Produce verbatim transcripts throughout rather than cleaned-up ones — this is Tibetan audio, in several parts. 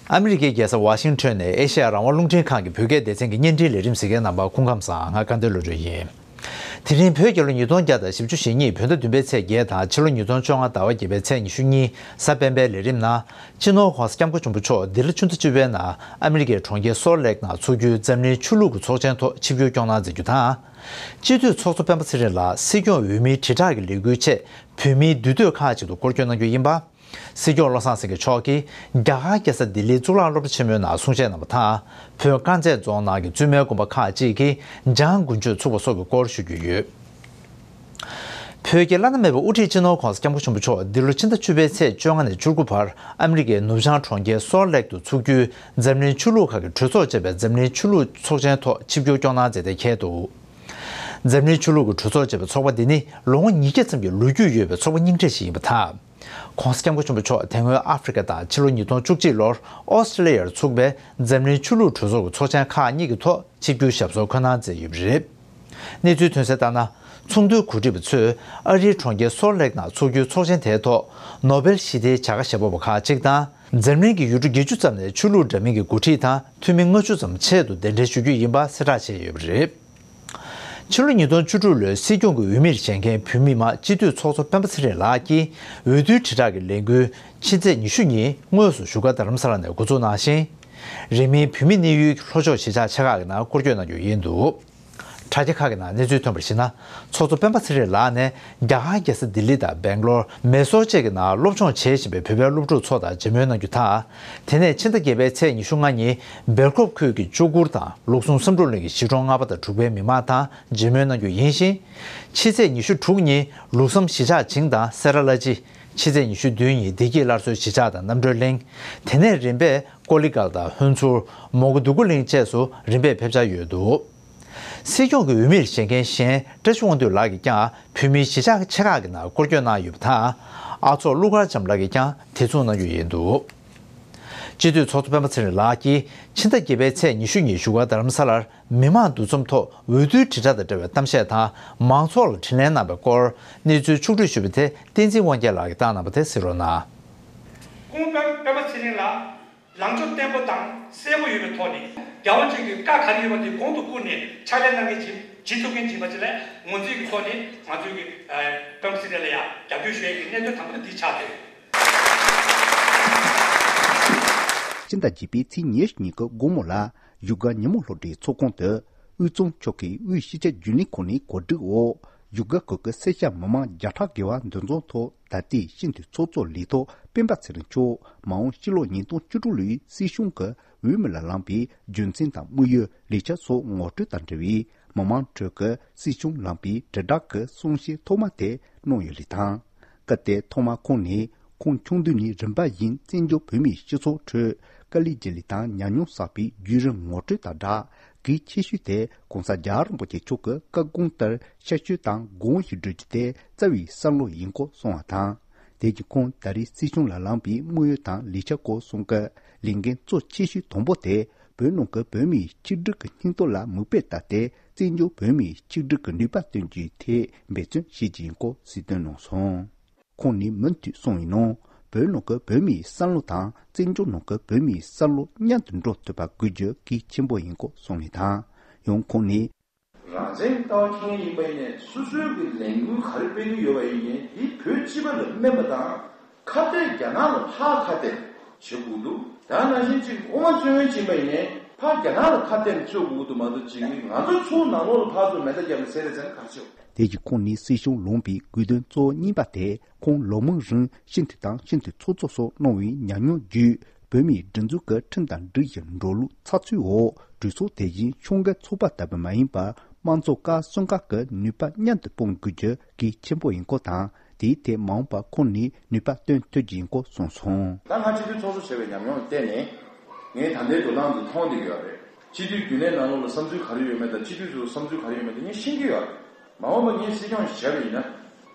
ཨ་མི་རི་ཀའི་རྒྱལ་ས་ཝ་ཤིང་ཊོན་ནས་ཨེ་ཤེ་ཡ་རང་དབང་རླུང་འཕྲིན་ཁང་གི་བོད་སྐད་སྡེ་ཚན་གྱི་བརྙན་འཕྲིན་ལས་རིམ་གཟིགས་མཁན་རྣམ་པ་སྐུ་ཁམས་བཟང་། ང་དགའ་ལྡན་བློ་གྲོས་ཡིན། དེ་རིང་བོད་རྒྱལ་ལོ་ཉིས་སྟོང་བརྒྱ་དང་བཞི་བཅུ་ཞེ་གཉིས་བོད་ཟླ་བདུན་པའི་ཚེས་བརྒྱད་དང་ཕྱི་ལོ་ཉིས་སྟོང་བཅོ་ལྔ་ཟླ་བ་བརྒྱད་པའི་ཚེས་ཉི་ཤུ་གཉིས་གཟའ་སྤེན་པའི་ལས་རིམ་ནང་། སྤྱི་ནོར་༧གོང་ས་༧སྐྱབས་མགོན་ཆེན་པོ་མཆོག་འདི་ལོ་ཕྱི་ཟླ་བཅུ་པའི་ནང་ཨ་མི་རི་ཀའི་གྲོང་ཁྱེར་སོལ་ལེག་ནང་འཚོགས་རྒྱུའི་འཛམ་གླིང་ཆོས་ལུགས་ཀྱི་ཚོགས་ཆེན་ཐོག་ཆིབས་བསྒྱུར་སྐྱོང་གནང་མཛད་རྒྱུ་དང་། སྤྱི་འཐུས་ཚོགས་གཙོ་སྤེན་པ་ཚེ་རིང་ལགས་སྲིད་སྐྱོང་འོས་མིའི་དྲིལ་བསྒྲགས་ཀྱི་ལས་འགུལ་ཆེད་བོད་མིའི་འདུས་སྡོད་ཁག་ཅིག་ཏུ་སྐོར་སྐྱོད་གནང་རྒྱུ་ཡིན་པ། སྲིད་སྐྱོང་བློ་བཟང་སེང་གེ་མཆོག་གིས་རྒྱ་གར་རྒྱལ་ས་ལྡི་ལིའི་གཙུག་ལག་སློབ་གྲྭ་ཆེན་མོའི་ནང་གསུང་བཤད་གནང་བ་དང་། བོད་དཀར་མཛེས་རྫོང་ནང་གི་བཙུན་མའི་དགོན་པ་ཁག་ཅིག་གིས་འཇང་དགུན་ཆོས་ཚུགས་པ་སོགས་ཀྱི་སྐོར་ཞུ་རྒྱུ་ཡོད། བོད་ཀྱི་བླ་ན་མེད་པའི་དབུ་ཁྲིད་སྤྱི་ནོར་༧གོང་ས་༧སྐྱབས་མགོན་ཆེན་པོ་མཆོག་འདི་ལོ་ཕྱི་ཟླ་བཅུ་པའི་ཚེས་བཅོ་ལྔ་ནས་བཅུ་དགུ་བར་ཨ་མི་རི་ཀའི་ནུབ་བྱང་གྲོང་ཁྱེར་སོལ་ལེག་ཏུ་འཚོགས་རྒྱུའི་འཛམ་གླིང་ཆོས་ལུགས་ཁག་གི་གྲོས་ཚོགས་ཅེས་པའི་འཛམ་གླིང་ཆོས་ལུགས་ཚོགས་ཆེན་ཐོག་ཆིབས་བསྒྱུར་སྐྱོང་གནང་མཛད་དེ་འཁེལ་འདུག་འཛམ་གླིང་ཆོས་ལུགས་ཀྱི་གྲོས་ཚོགས་ཅེས་པའི་ཚོགས་པ་འདི་ནི་ལོ་ངོ་ཉིས་བརྒྱ་ཙམ་གྱི་ལོ་རྒྱུས་ཡོད་པའི་ཚོགས་པ་རྙིང་གྲས་ཤིག་ཡིན་པ་དང་། ༸གོང་ས་༸སྐྱབས་མགོན་ཆེན་པོ་མཆོག་དེ་སྔོན་ཨ་ཧྥེ་རི་ཀ་དང་ཕྱི་ལོ་ཉིས་སྟོང་བཅུ་གཅིག་ལོར་ཨོ་སི་ཀྲི་ལི་ཡར་ཚུགས་པའི་འཛམ་གླིང་ཆོས་ལུགས་གྲོས་ཚོགས་ཀྱི་ཚོགས་ཆེན་ཁག་གཉིས་ཀྱི་ཐོག་ཆིབས་བསྒྱུར་ཞབས་སོར་འཁོད་གནང་མཛད་ཡོད་པ་རེད། གནས་ཚུལ་ཐོན་གསལ་ལྟར་ན། ཚོགས་འདུའི་གོ་སྒྲིག་པ་ཚོས་ཨ་རིའི་གྲོང་ཁྱེར་སོལ་ལེག་ནང་འཚོགས་རྒྱུའི་ཚོགས་ཆེན་དེའི་ཐོག་ནོ་བེལ་ཞི་བདེའི་བྱ་དགའ་བཞེས་ཕོད་པ་ཁག་ཅིག་དང་། འཛམ་གླིང་གི་ཡུལ་གྲུ་བརྒྱད་ཅུ་ཙམ་ནས་ཆོས་ལུགས་འདྲ་མིན་གྱི་འགོ་ཁྲིད་དང་འཐུས་མི་ལྔ་བཅུ་ཙམ་ཆེད་དུ་གདན་འདྲེན་ཞུ་རྒྱུ་ཡིན་པ་གསལ་བསྒྲགས་བྱས་ཡོད་པ་རེད། ཕྱི་ལོ་ཉིས་སྟོང་བཅུ་དྲུག་ལོའི་སྲིད་སྐྱོང་གི་འོས་མིར་བཞེངས་མཁན་བོད་མི་མང་སྤྱི་འཐུས་ཚོགས་གཙོ་སྤེན་པ་ཚེ་རིང་ལགས་ཀྱིས་འོས་བསྡུའི་དྲིལ་བསྒྲགས་ཀྱི་ལས་འགུལ་ཕྱི་ཚེས་ཉི་ཤུ་ཉིན་དངོས་སུ་བཞུགས་སྒར་རྡ་རམ་ས་ལ་ནས་འགོ་འཛུགས་གནང་ཞིང་། རིང་མིན་བོད་མི་གནས་ཡུལ་གྱི་ལྷོ་ཕྱོགས་གཞིས་ཆགས་ཆེ་ཁག་གི་ནང་སྐོར་སྐྱོད་གནང་རྒྱུ་ཡིན་འདུག་དྲ་རྒྱ་ཁག་གི་ནང་གནས་ཚུལ་ཐོན་པར་གཞིགས་ན། ཚོགས་གཙོ་སྤེན་པ་ཚེ་རིང་ལགས་ནས་རྒྱ་གར་རྒྱལ་ས་ལྡི་ལི་དང་སྦེང་ལོར། མེ་སོར་བཅས་ཀྱི་ནང་སློབ་སྦྱོང་བྱེད་བཞིན་པའི་བོད་པའི་སློབ་ཕྲུག་ཚོ་དང་མཇལ་མོལ་གནང་རྒྱུ་དང་། དེ་ནས་ཕྱི་ཟླ་བརྒྱད་པའི་ཚེས་ཉི་ཤུ་ལྔ་ཉིན་སྦེལ་ཀོབ་ཁུལ་གྱི་ལྕོག་གུར་དང་ལུགས་ཟུང་བསམ་གྲུབ་གླིང་གི་གཞིས་གྲོང་ལྔ་པ་དང་དྲུག་པའི་མི་མང་དང་མཇལ་མོལ་གནང་རྒྱུ་ཡིན་ཞིང་། ཕྱི་ཚེས་ཉི་ཤུ་དྲུག་ཉིན་ལུགས་བསམ་གཞིས་ཆགས་བྱིངས་དང་སེ་ར་བླ་སྤྱི། ཕྱི་ཚེས་ཉི་ཤུ་བདུན་ཉིན་བདེ་སྐྱིད་སླར་གསོའི་གཞིས་ཆགས་དང་རྣམ་གྲོལ་གླིང་། དེ་ནས་རིམ་པས་ཀོ་ལི་གལ་དང་ཧོན་ཚུར། མོན་གྷོ་འདོད་རྒུ་གླིང་བཅས་སུ་རིམ་པས་ཕེབས་འཆར་ཡོད་འདུག་སྲིད་སྐྱོང་གི་འོས་མིར་བཞེངས་མཁན་གཞན་བཀྲ་ཤིས་དབང་འདུས་ལགས་ཀྱིས་ཀྱང་བོད་མིའི་གཞིས་ཆགས་ཆེ་ཁག་གི་ནང་སྐོར་སྐྱོད་གནང་ཡོད་པ་དང་། ཨ་ཚོགས་ཀླུ་མཁར་བྱམས་ལགས་ཀྱིས་ཀྱང་དེ་མཚུངས་གནང་རྒྱུ་ཡིན་འདུག་སྤྱི་འཐུས་ཚོགས་གཙོ་སྤེན་པ་ཚེ་རིང་ལགས་ཀྱིས་ཕྱི་ཟླ་བརྒྱད་པའི་ཚེས་ཉི་ཤུ་ཉིན་བཞུགས་སྒར་རྡ་རམ་ས་ལར་མི་མང་འདུ་འཛོམས་ཐོག་འོས་བསྡུའི་དྲིལ་བསྒྲགས་དང་འབྲེལ་བའི་གཏམ་བཤད་དང་མང་ཚོགས་ལ་དྲིས་ལན་གནང་བའི་སྐོར་གནས་ཚུལ་ཕྱོགས་བསྒྲིགས་ཞུས་པ་དེ་བསྟན་འཛིན་དབང་རྒྱལ་ལགས་ཀྱིས་བཏང་གནང་བ་དེ་གཟིགས་རོགས་གནང་། སྐུ་ངོ་སྤེན་པ་ཚེ་རིང་ལགས། ལངས་ཕྱོགས་བརྟན་པོ་དང་གསལ་པོ་ཡོད་པའི་ཐོག་ནས་རྒྱལ་བ་བཅས་ཀྱི་བཀའ་ག་རེ་ཡོད་པ་དེ་གོང་དུ་བཀུར་ནས་ཕྱག་ལས་གནང་མཁན་ཅིག་བྱེད་ཐུབ་མཁན་ཅིག་ཡིན་པ་ཅིག་ལ་ངོས་འཛིན་གྱི་ཐོག་ནས་ང་ཚོས་ཀྱི་སྤེན་པ་ཚེ་རིང་ལ་ཡང་རྒྱབ་སྐྱོར་ཞུ་ཡས་ཀྱི་གནད་དོན་དང་པོ་དེ་འདི་ཆགས་ཏེ། སྤྱི་ཟླ་བརྒྱད་པའི་ཚེས་ཉེར་གཉིས་ཀྱི་དགོང་མོ་ལ་བཞུགས་སྒར་ཉིན་མོ་སློབ་གྲྭའི་ཚོགས་ཁང་དུ་དབུས་གཙང་ཕྱོགས་ཀྱི་དབུས་སྤྱི་ཁྱབ་རྒྱུན་ལས་ཁང་ནས་གོ་སྒྲིག་འོག་བཞུགས་སྒར་ཁུལ་གྱི་སེར་སྐྱ་མི་མང་བརྒྱ་ཕྲག་བརྒལ་བ་འདུ་འཛོམས་ཐོག་ད་ལྟའི་སྤྱི་འཐུས་ཚོགས་གཙོ་ལས་ཐོག་སྤེན་པ་ཚེ་རིང་མཆོག་མ་འོངས་ཕྱི་ལོ་ཉིས་སྟོང་བཅུ་དྲུག་ལོའི་སྲིད་གཞུང་གི་འོས་མི་ལ་ལངས་པའི་རྒྱུ་མཚན་དང་དམིགས་ཡུལ། ལས་འཆར་སོགས་ངོ་སྤྲོད་དང་འབྲེལ་བའི་མི་མང་ཁྲོད་ཀྱི་སྲིད་སྐྱོང་ལངས་པའི་དྲིལ་བསྒྲགས་ཀྱི་གསུང་བཤད་ཐོག་མ་དེ་གནང་ཡོད་ལུགས་དང་། སྐབས་དེར་ཐོག་མར་ཁོང་ནས་ཁོང་ཆུང་དུས་ནས་རིམ་པ་བཞིན་བཙན་བྱོལ་བོད་མིའི་སྤྱི་ཚོགས་ཁྲོད་དཀའ་ལས་བརྒྱུད་ལས་དང་ཉམས་མྱོང་བསགས་པའི་བརྒྱུད་རིམ་ངོ་སྤྲོད་དང་སྦྲགས། གལ་ཆེ་ཤོས་དེ་༸གོང་ས་རྒྱལ་བ་རིན་པོ་ཆེ་མཆོག་གི་བཀའ་དགོངས་ལྟར་ཤར་བསྐྱོད་དང་དགོངས་བཞེས་སྒྲུབ་རྒྱུ་དེ་རྩ་བའི་བསམ་བློ་ཡིན་སྐོར་གསུངས་པ་དང་། དེ་བཞིན་ཁོང་ད་རེས་སྲིད་སྐྱོང་ལ་ལངས་པའི་དམིགས་ཡུལ་དང་ལས་འཆར་སྐོར་གསུང་སྐབས། ལས་འགན་གཙོ་ཆེ་ཤོས་དང་པོ་དེ་བོད་ནང་གི་བོད་མིའི་ཆིག་སྒྲིལ་གྱི་སྙིང་སྟོབས་ལ་མིག་དཔེ་ལྟ་སྟེ། བཙན་བྱོལ་བོད་མིའི་ཆིག་སྒྲིལ་གྱི་ནུས་པ་བཏོན་རྒྱུའི་ཐད་འབད་བརྩོན་བྱེད་ཀྱི་ཡིན་སྐོར་གསལ་སྟོན་གནང་སོང་། ཁོང་ནས་མུ་མཐུད་གསུངས་པའི་ནང་། བོད་ནང་གི་བོད་མིའི་བསམ་བློ་དང་བཙན་བྱོལ་ནང་གི་བོད་མིའི་བསམ་བློ་མཉམ་དུ་འགྲོ་ཐུབ་པ་དགོས་རྒྱུ་གལ་ཆེན་པོ་ཡིན་སྐོར་གསུངས་པ་དང་། ཡང་ཁོང་ནས། རང་བཙན་ལྟ་བ་མཁྱེན་མཁན་ཡིན་པ་ཡིན་ནའི་སོ་སོའི་གི་ལས་འགུལ་ག་རེ་སྤེལ་གྱི་ཡོད་པ་ཡིན་ནའི་དེ་བོད་སྤྱི་པ་ལ་སྨན་པ་དང་ཁ་གཏད། རྒྱ་ནག་ལ་ཕར་ཁ་གཏད་བྱེད་དགོས་འདུག་ད་ནང་བཞིན་ཅིག་དབུ་མ་བཙོན་གཡོལ་ཕྱིན་པ་ཡིན་ནའི་ཕར་རྒྱ་ནག་ལ་ཁ་གཏད་ནས་རྩོད་དགོས་ཀྱི་འདུག་མ་གཏོགས་ཅིག་ང་ཚོ་ཚོའི་ནང་ལོགས་ལ་ཕར་ཚུར་མེ་མདའ་བརྒྱབ་ནས་བསད་རེས་བྱས་ན་ག་རེ་བྱེད། དེ་བཞིན་ཁོང་ནས་སྲིད་སྐྱོང་ལངས་པའི་དགོས་དོན་གཙོ་བོ་གཉིས་པ་དེ་ཁོང་ལོ་མང་རིང་སྤྱི་འཐུས་དང་སྤྱི་འཐུས་ཚོགས་གཙོ་སོགས་གནང་བའི་ཉམས་མྱོང་བརྒྱུད། བོད་མིའི་སྒྲིག་འཛུགས་ཀྱི་ཁྲིམས་དང་སྒྲིག་གཞི་འགྲོ་ལུགས་ཚགས་ཚུད་འོག་གྲོས་ཚོགས་དེ་བཞིན་ཕྱོགས་འགལ་ཚོགས་པ་ལྟ་བུ་མ་ཡིན་པར་དམངས་གཙོ་ཀ་གསུམ་ཀ་གི་ནུས་པ་མཉམ་དུ་སྤུངས་དགོས་རྒྱུ་གལ་ཆེན་པོ་ཡིན་སྐོར་དང་། དེའི་ཐད་མ་འོངས་པར་ཁོང་ནས་ནུས་པ་བཏོན་ཐུབ་རྒྱུ་ཡིན་སྐོར་གསུངས་སོང་། ད་ང་སྤྱི་འཐུས་ཚོགས་གཙོ་བྱས་པའི་ཉམས་མྱོང་ལ་བརྟེན་ནས་ངས་ད་ལྟའི་འགྲོ་སྟངས་འདི་མཐོང་བསྡད་ཀྱི་ཡོད་རེད། སྤྱི་འཐུས་རྒྱུན་ལས་ནང་ལོགས་ལ་བསམ་ཚུལ་ག་རེ་ཡོད་མེད་དང་སྤྱི་འཐུས་ཚོ་བསམ་ཚུལ་ག་རེ་ཡོད་མེད་དེ་ངས་ཤེས་ཀྱི་ཡོད་རེད། མ་འོངས་པ་ངས་སྲིད་སྐྱོང་ཞིག་བྱས་པ་ཡིན་ན།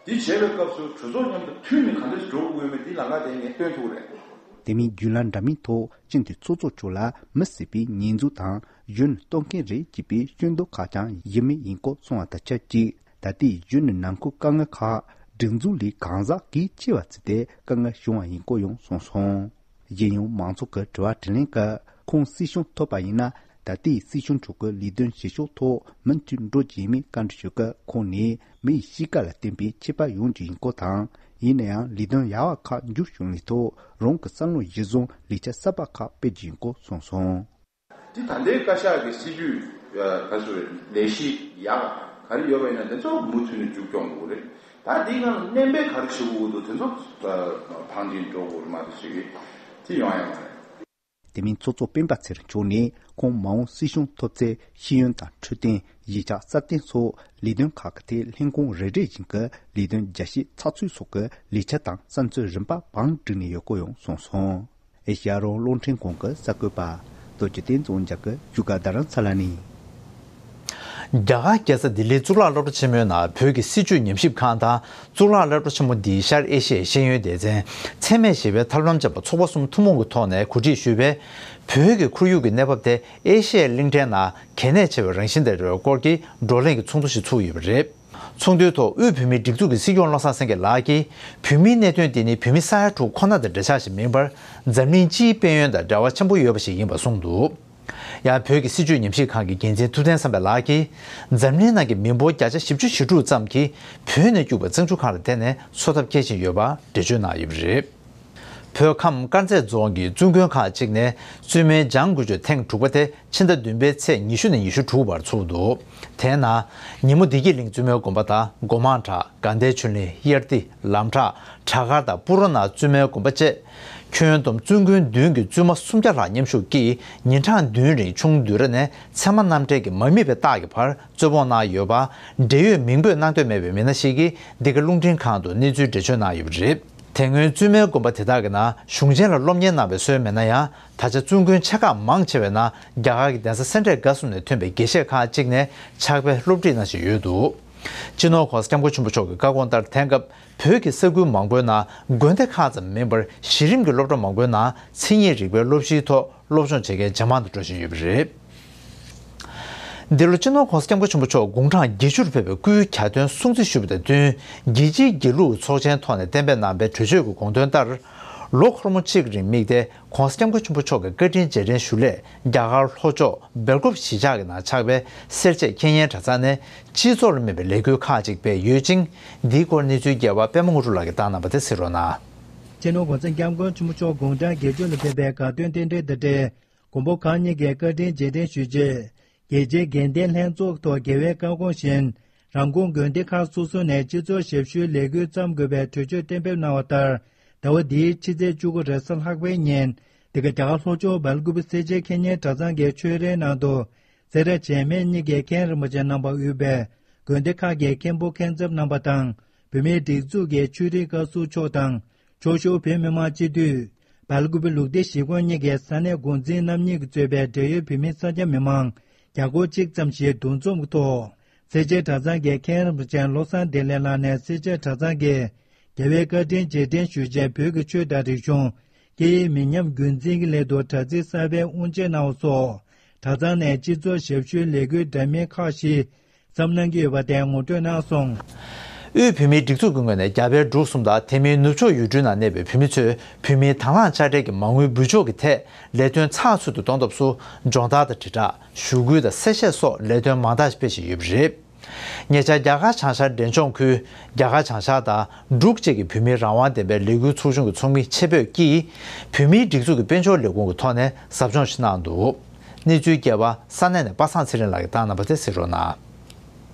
འདི་བྱས་པའི་སྐབས་སུ་གྲོས་ཚོགས་མཉམ་དུ་མཐུན་ནས་ག་འདྲ་ཞིག་འགྲོ་དགོས་མིན་འདི་ལམ་ཁ་དེ་ངས་སྟོན་ཐུབ་རེད། དེ་མིན་བརྒྱུད་ལམ་འདྲ་མིན་ཐོག་སྤྱི་འཐུས་ཚོགས་གཙོ་མཆོག་ལ་མི་སྲིད་པའི་ཉེས་འཛུགས་དང་གཞོན་ནུ་གཏོར་མཁན་རེད་ཅེས་པའི་སྐྱོན་འདོགས་ཁག་ཀྱང་གཞི་མེད་ཡིན་སྐོར་གསུངས་པ་དང་ཆབས་ཅིག་ད་ལྟའི་གཞོན་ནུ་ནང་ཁུལ་དཀའ་ངལ་ཁག་སྒྲིག་འཛུགས་ལས་གང་ཟག་གིས་ཆེ་བ་བརྩིས་ཏེ་དཀའ་ངལ་བྱུང་བ་ཡིན་སྐོར་ཡང་གསུངས་སོང་། གཞན་ཡང་མང་ཚོགས་ཀྱི་དྲི་བ་དྲིས་ལན་སྐབས་ཁོང་སྲིད་སྐྱོང་ཐོབ་པ་ཡིན་ན། ད་ལྟའི་སྲིད་སྐྱོང་མཆོག་གི་ལས་དོན་བྱེད་ཕྱོགས་ཐོག་མུ་མཐུད་འགྲོ་རྒྱུ་ཡིན་མིན་བཀའ་འདྲི་ཞུས་སྐབས། ཁོང་ནས་མིའི་གཤིས་ཀ་ལ་བརྟེན་པའི་ཁྱད་པར་ཡོང་རྒྱུ་ཡིན་སྐོར་དང་། ཡིན་ན་ཡང་ལས་དོན་ཡག་པ་ཁག་མཇུག་བསྐྱོན་ལས་ཐོག་རང་གི་བསམ་བློ་གཞིར་བཟུང་ལས་འཆར་གསར་པ་ཁག་སྤེལ་རྒྱུ་ཡིན་སྐོར་གསུངས་སོང་། དེ་ད་ལྟའི་བཀའ་ཤག་གི་སྲིད་ཇུས་ག་ཚོད་ལས་གཞི་ཡག་ག་རེ་ཡོད་པ་ཡིན་ན། དེ་ཚོ་མུ་མཐུད་ནས་མཇུག་སྐྱོང་དགོས་རེད། ད་འདི་གང་ལ་སྣོན་པ་ག་རེ་བྱེད་དགོས་འདུག་དེ་ཚོ་ཕངས་ཀྱིན་འགྲོ་དགོས་རེད་མ་གཏོགས་ཞིག་དེ་ཡོང་ཡ་མ་རེད། དེ་མིན་ཚོགས་གཙོ་སྤེན་པ་ཚེ་རིང་མཆོག་ནས་ཁོང་མ་འོངས་སྲིད་སྐྱོང་ཐོབ་ཚེ་ཤེས་ཡོན་དང་འཕྲོད་བསྟེན། གཞིས་ཆགས་སྲ་བརྟན་སོགས་ལས་དོན་ཁག་གི་ཐད་ལྷན་ཁང་རེ་རེ་བཞིན་གྱི་ལས་དོན་རྒྱ་སྐྱེད་ཚགས་ཚུད་སོགས་ཀྱི་ལས་འཆར་དང་བསམ་ཚུལ་རིམ་པ་བང་བསྒྲིགས་ནས་ཡོད་སྐོར་ཡང་གསུངས་སོང་། ཨེ་ཤེ་ཡ་རང་དབང་རླུང་འཕྲིན་ཁང་གི་གསར་འགོད་པ་རྡོ་རྗེ་བསྟན་འཛིན་རྒྱ་གི་བཞུགས་སྒར་རྡ་རམ་ས་ལ་ནས། རྒྱ་གར་རྒྱལ་ས་ལྡི་ལིའི་གཙུག་ལག་སློབ་གྲྭ་ཆེན་མོའི་ནང་བོད་ཀྱི་སྲིད་བྱུས་ཉམས་ཞིབ་ཁང་དང་། གཙུག་ལག་སློབ་གྲྭ་ཆེན་མོ་འདིའི་ཤར་ཨེ་ཤི་ཡའི་ཤེས་ཡོན་སྡེ་ཚན། འཚེ་མེད་ཞི་བའི་ཐབས་ལམ་བཅས་པ་ཚོགས་པ་གསུམ་ཐུན་མོང་གི་ཐོག་ནས་གོ་སྒྲིག་ཞུས་པའི། བོད་ཀྱི་ཁོར་ཡུག་གི་གནས་བབ་དེ་ཨེ་ཤི་ཡའི་གླིང་ཕྲན་ནང་གལ་གནད་ཆེ་བའི་རང་བཞིན་དེ་རེད་སྐོར་གྱི་བགྲོ་གླེང་གི་ཚོགས་འདུ་ཞིག་ཚུགས་ཡོད་པ་རེད། ཚོགས་འདུའི་ཐོག་དབུས་བོད་མིའི་སྒྲིག་འཛུགས་ཀྱི་སྲིད་སྐྱོང་བློ་བཟང་སེང་གེ་ལགས་ཀྱིས། བོད་མིའི་གནད་དོན་དེ་ནི་བོད་མི་ས་ཡ་དྲུག་ཁོ་ན་དང་འབྲེལ་ཆགས་ཤིག་མིན་པར། འཛམ་གླིང་སྤྱིའི་དཔལ་ཡོན་དང་འབྲེལ་བ་ཆེན་པོ་ཡོད་པ་ཞིག་ཡིན་པ་གསུངས་འདུག་ཡང་བོད་ཀྱི་སྲིད་བྱུས་ཉམས་ཞིབ་ཁང་གི་འགན་འཛིན་ཐུབ་བསྟན་བསམ་འཕེལ་ལགས་ཀྱིས། འཛམ་གླིང་ནང་གི་མི་འབོར་བརྒྱ་ཆ་བཞི་བཅུ་ཞེ་དྲུག་ཙམ་གྱིས་བོད་ནས་སྐྱུག་པའི་གཙང་ཆུ་ཁང་ལ་བརྟེན་ནས་འཚོ་ཐབས་སྐྱེལ་བཞིན་ཡོད་པ་འགྲེལ་བརྗོད་གནང་ཡོད་པ་རེད། བོད་ཁམས་དཀར་མཛེས་རྫོང་གི་བཙུན་དགོན་ཁག་ཅིག་ནས་བཙུན་མའི་སྦྱང་དགོས་ཆོག་ཐེངས་དྲུག་པ་དེ་ཕྱི་ཟླ་བདུན་པའི་ཚེས་ཉི་ཤུ་ནས་ཉི་ཤུ་དྲུག་བར་ཚུགས་འདུག་དེའི་ནང་ཉིན་མོ་བདེ་སྐྱིད་གླིང་བཙུན་མའི་དགོན་པ་དང་སྒོ་མང་བྲག་དགའ་ལྡན་ཆོས་གླིང་། དབྱར་ཏི། ལམ་བྲག་བྲག་དཀར་དང་སྤུ་རོ་ནང་བཙུན་མའི་དགོན་པ་བཅས། ཁྱོན་བསྡོམས་བཙུན་དགོན་བདུན་གྱི་བཙུན་མ་སུམ་བརྒྱ་ལྷག་མཉམ་ཞུགས་ཀྱིས་ཉིན་གྲངས་བདུན་རིང་ཆུང་དུས་རབས་ནས་ཚད་མ་རྣམ་འགྲེལ་གྱི་མ་དམིགས་པའི་རྟགས་ཀྱི་བར་རྩོད་སྤོང་གནང་ཡོད་པ། འབྲེལ་ཡོད་མིང་འབོད་གནང་འདོད་མེད་པའི་མི་སྣ་ཞིག་གིས་འདི་ག་རླུང་འཕྲིན་ཁང་དུ་གནས་ཚུལ་འགྲེལ་བརྗོད་གནང་ཡོད་པ་རེད། དེ་སྔོན་བཙུན་མའི་དགོན་པ་དེ་དག་གི་ནང་གཞུང་ཆེན་ལ་སློབ་གཉེར་གནང་བའི་སྲོལ་མེད་ན་ཡང་། ད་ཆ་བཙུན་དགོན་ཆེ་ཁག་མང་ཆེ་བའི་ནང་རྒྱ་གར་གྱི་གདན་ས་སེ་འབྲས་དགའ་གསུམ་ནས་ཐོན་པའི་དགེ་བཤེས་ཁག་ཅིག་ནས་ཕྱག་དཔེ་སློབ་ཁྲིད་གནང་བཞིན་ཡོད་འདུག་སྤྱི་ནོར་༸གོང་ས་༸སྐྱབས་མགོན་ཆེན་པོ་མཆོག་གི་བཀའ་དགོངས་ལྟར། དེང་སྐབས་བོད་ཀྱི་ས་ཁུལ་མང་པོའི་ནང་དགོན་སྡེ་ཁག་ཙམ་མིན་པར་གཞི་རིམ་གྱི་སློབ་གྲྭ་མང་པོའི་ནང་མཚན་ཉིད་རིག་པའི་སློབ་གཞིའི་ཐོག་སློབ་སྦྱོང་བྱེད་མཁན་ཇེ་མང་དུ་འགྲོ་བཞིན་ཡོད་པ་རེད། འདི་ལོ་སྤྱི་ནོར་༸གོང་ས་༸སྐྱབས་མགོན་ཆེན་པོ་མཆོག་དགུང་གྲངས་བརྒྱད་ཅུར་ཕེབས་པའི་སྐུའི་གྱ་སྟོན་སྲུང་བརྩི་ཞུ་བ་དང་བསྟུན། རྒྱལ་སྤྱིའི་དགེ་ལུགས་ཚོགས་ཆེན་ཐོག་ནས་གཏན་འབེབས་གནང་བའི་གྲོས་ཆོད་ཀྱི་དགོངས་དོན་ལྟར། ལོ་འཁོར་མོ་གཅིག་རིང་དམིགས་ཏེ་༸གོང་ས་༸སྐྱབས་མགོན་ཆེན་པོ་མཆོག་གི་བཀའ་དྲིན་རྗེས་དྲན་ཞུ་སླད། རྒྱ་གར་ལྷོ་ཕྱོགས་སྦེལ་ཀོབ་གཞིས་ཆགས་ཀྱི་ནང་ཆགས་པའི་སེར་བྱེས་ཁེ་ཉེན་གྲྭ་ཚང་ནས་སྤྱི་ཚོགས་ལ་དམིགས་པའི་ལས་འགུལ་ཁག་ཅིག་སྤེལ་ཡོད་ཅིང་། འདིའི་སྐོར་གནས་ཚུལ་རྒྱས་པ་པད་མ་དངོས་གྲུབ་ལགས་ཀྱིས་བཏང་གནང་བ་དེ་གསན་རོགས་གནང་། སྤྱི་ནོར་༸གོང་ས་༸སྐྱབས་མགོན་ཆེན་པོ་མཆོག་དགུང་གྲངས་བརྒྱད་ཅུ་ལ་ཕེབས་པའི་དགའ་སྟོན་རྟེན་འབྲེལ་དང་འབྲེལ། མགོན་པོ་གང་ཉིད་ཀྱི་བཀའ་དྲིན་རྗེས་དྲན་ཞུ་ཆེད། རྒྱལ་སྤྱིའི་དགེ་ལྡན་ལྷན་ཚོགས་ཐོག་རྒྱལ་བའི་བཀའ་དགོངས་བཞིན། རང་ཁོངས་དགོན་སྡེ་ཁག་སོ་སོ་ནས་སྤྱི་ཚོགས་ཞབས་ཞུའི་ལས་འགུལ་བརྩམ་དགོས་པའི་གྲོས་ཆོད་གཏན་འབེབས་གནང་བ་ལྟར། ཟླ་བ་འདིའི་ཕྱི་ཚེས་བཅུ་དགུ་རེས་གཟའ་ལྷག་པའི་ཉིན། འདི་ག་རྒྱ་གར་ལྷོ་ཕྱོགས་སྦེལ་ཀུ་པེ་སེར་བྱེས་ཁེ་ཉེན་གྲྭ་ཚང་གི་ཆོས་རའི་ནང་དུ། སེ་ར་བྱེས་སྨད་གཉིས་ཀྱི་མཁན་རིན་པོ་ཆེ་རྣམ་པ་དབུས་པའི་དགོན་སྡེ་ཁག་གི་མཁན་པོ་མཁན་ཚབ་རྣམ་པ་དང་། བོད་མིའི་སྒྲིག་འཛུགས་ཀྱི་ཆོས་རིག་བཀའ་ཟུར་མཆོག་དང་། ཕྱོགས་བཞུགས་བོད་མི་མང་སྤྱི་འཐུས། སྦེལ་ཀུ་པེ་ལུགས་བདེ་གཞིས་ཁོངས་གཉིས་ཀྱི་ས་གནས་འགོ་འཛིན་རྣམ་གཉིས་ཀྱིས་གཙོས་པའི་འབྲེལ་ཡོད་བོད་མི་ས་སྐྱ་མི་མང་བརྒྱ་སྐོར་གཅིག་ཙམ་ཞིག་འདུ་འཛོམས་ཀྱི་ཐོག་སེར་བྱེས་གྲྭ་ཚང་གི་མཁན་རིན་པོ་ཆེ་བློ་བཟང་བདེ་ལེགས་ལགས་ནས་སེར་བྱེས་གྲྭ་ཚང་གི་རྒྱལ་བའི་བཀའ་དྲིན་རྗེས་དྲན་ཞུ་ཆེད་བོད་ཀྱི་ཆོས་དང་རིག་གཞུང་། སྐད་ཡིག་མི་ཉམས་རྒྱུན་འཛིན་གྱི་སླད་དུ་དྲ་ཚིགས་གསར་པའི་དབུ་འབྱེད་གནང་བ་སོགས། གྲྭ་ཚང་ནས་སྤྱི་ཚོགས་ཞབས་ཞུའི་ལས་འགུལ་འདྲ་མིན་ཁག་བཞི་བརྩམས་གནང་གི་ཡོད་པ་དེ་ངོ་སྤྲོད་གནང་སོང་། དབུས་བོད་མིའི་སྒྲིག་འཛུགས་ཀྱི་ངོས་ནས་རྒྱ་བལ་འབྲུག་གསུམ་དང་དེ་མིན་ནུབ་ཕྱོགས་ཡུལ་གྲུའི་ནང་གནས་པའི་བོད་མི་ཚོས་བོད་མིའི་དང་བླངས་དཔྱ་ཁྲལ་གྱི་མ་དངུལ་འབུལ་ཕྱོགས་ཀྱི་ཐད་ལས་དོན་ཚགས་ཚུད་དུ་གཏོང་ཐབས་སུ་སྦྱོང་བརྡར་དང་དྲིལ་བསྒྲགས། ཞུ་སྐུལ་དང་གསལ་བཤད་སོགས་ལས་དོན་མང་དག་སྤེལ་བཞིན་ཡོད་པ་རེད། ཉེ་ཆར་རྒྱ་གར་བྱང་ཤར་འབྲས་ལྗོངས་ཁུལ་རྒྱ་གར་བྱང་ཤར་དང་འབྲུག་བཅས་ཀྱི་བོད་མིའི་རང་དབང་ལྡན་པའི་ལས་འགུལ་ཚོགས་ཆུང་གི་ཚོགས་མི་ཆེད་ཕེབས་ཀྱིས་བོད་མིའི་སྒྲིག་འཛུགས་ཀྱི་དཔལ་འབྱོར་ལས་ཁུངས་ཀྱི་ཐོག་ནས་ཟབ་སྦྱོང་ཞིག་གནང་འདུག་གནས་ཚུལ་རྒྱས་པ་ས་གནས་ནས་པ་སངས་ཚེ་རིང་ལགས་ཀྱིས་བཏང་གནང་བ་དེ་གསན་རོགས་གནང་།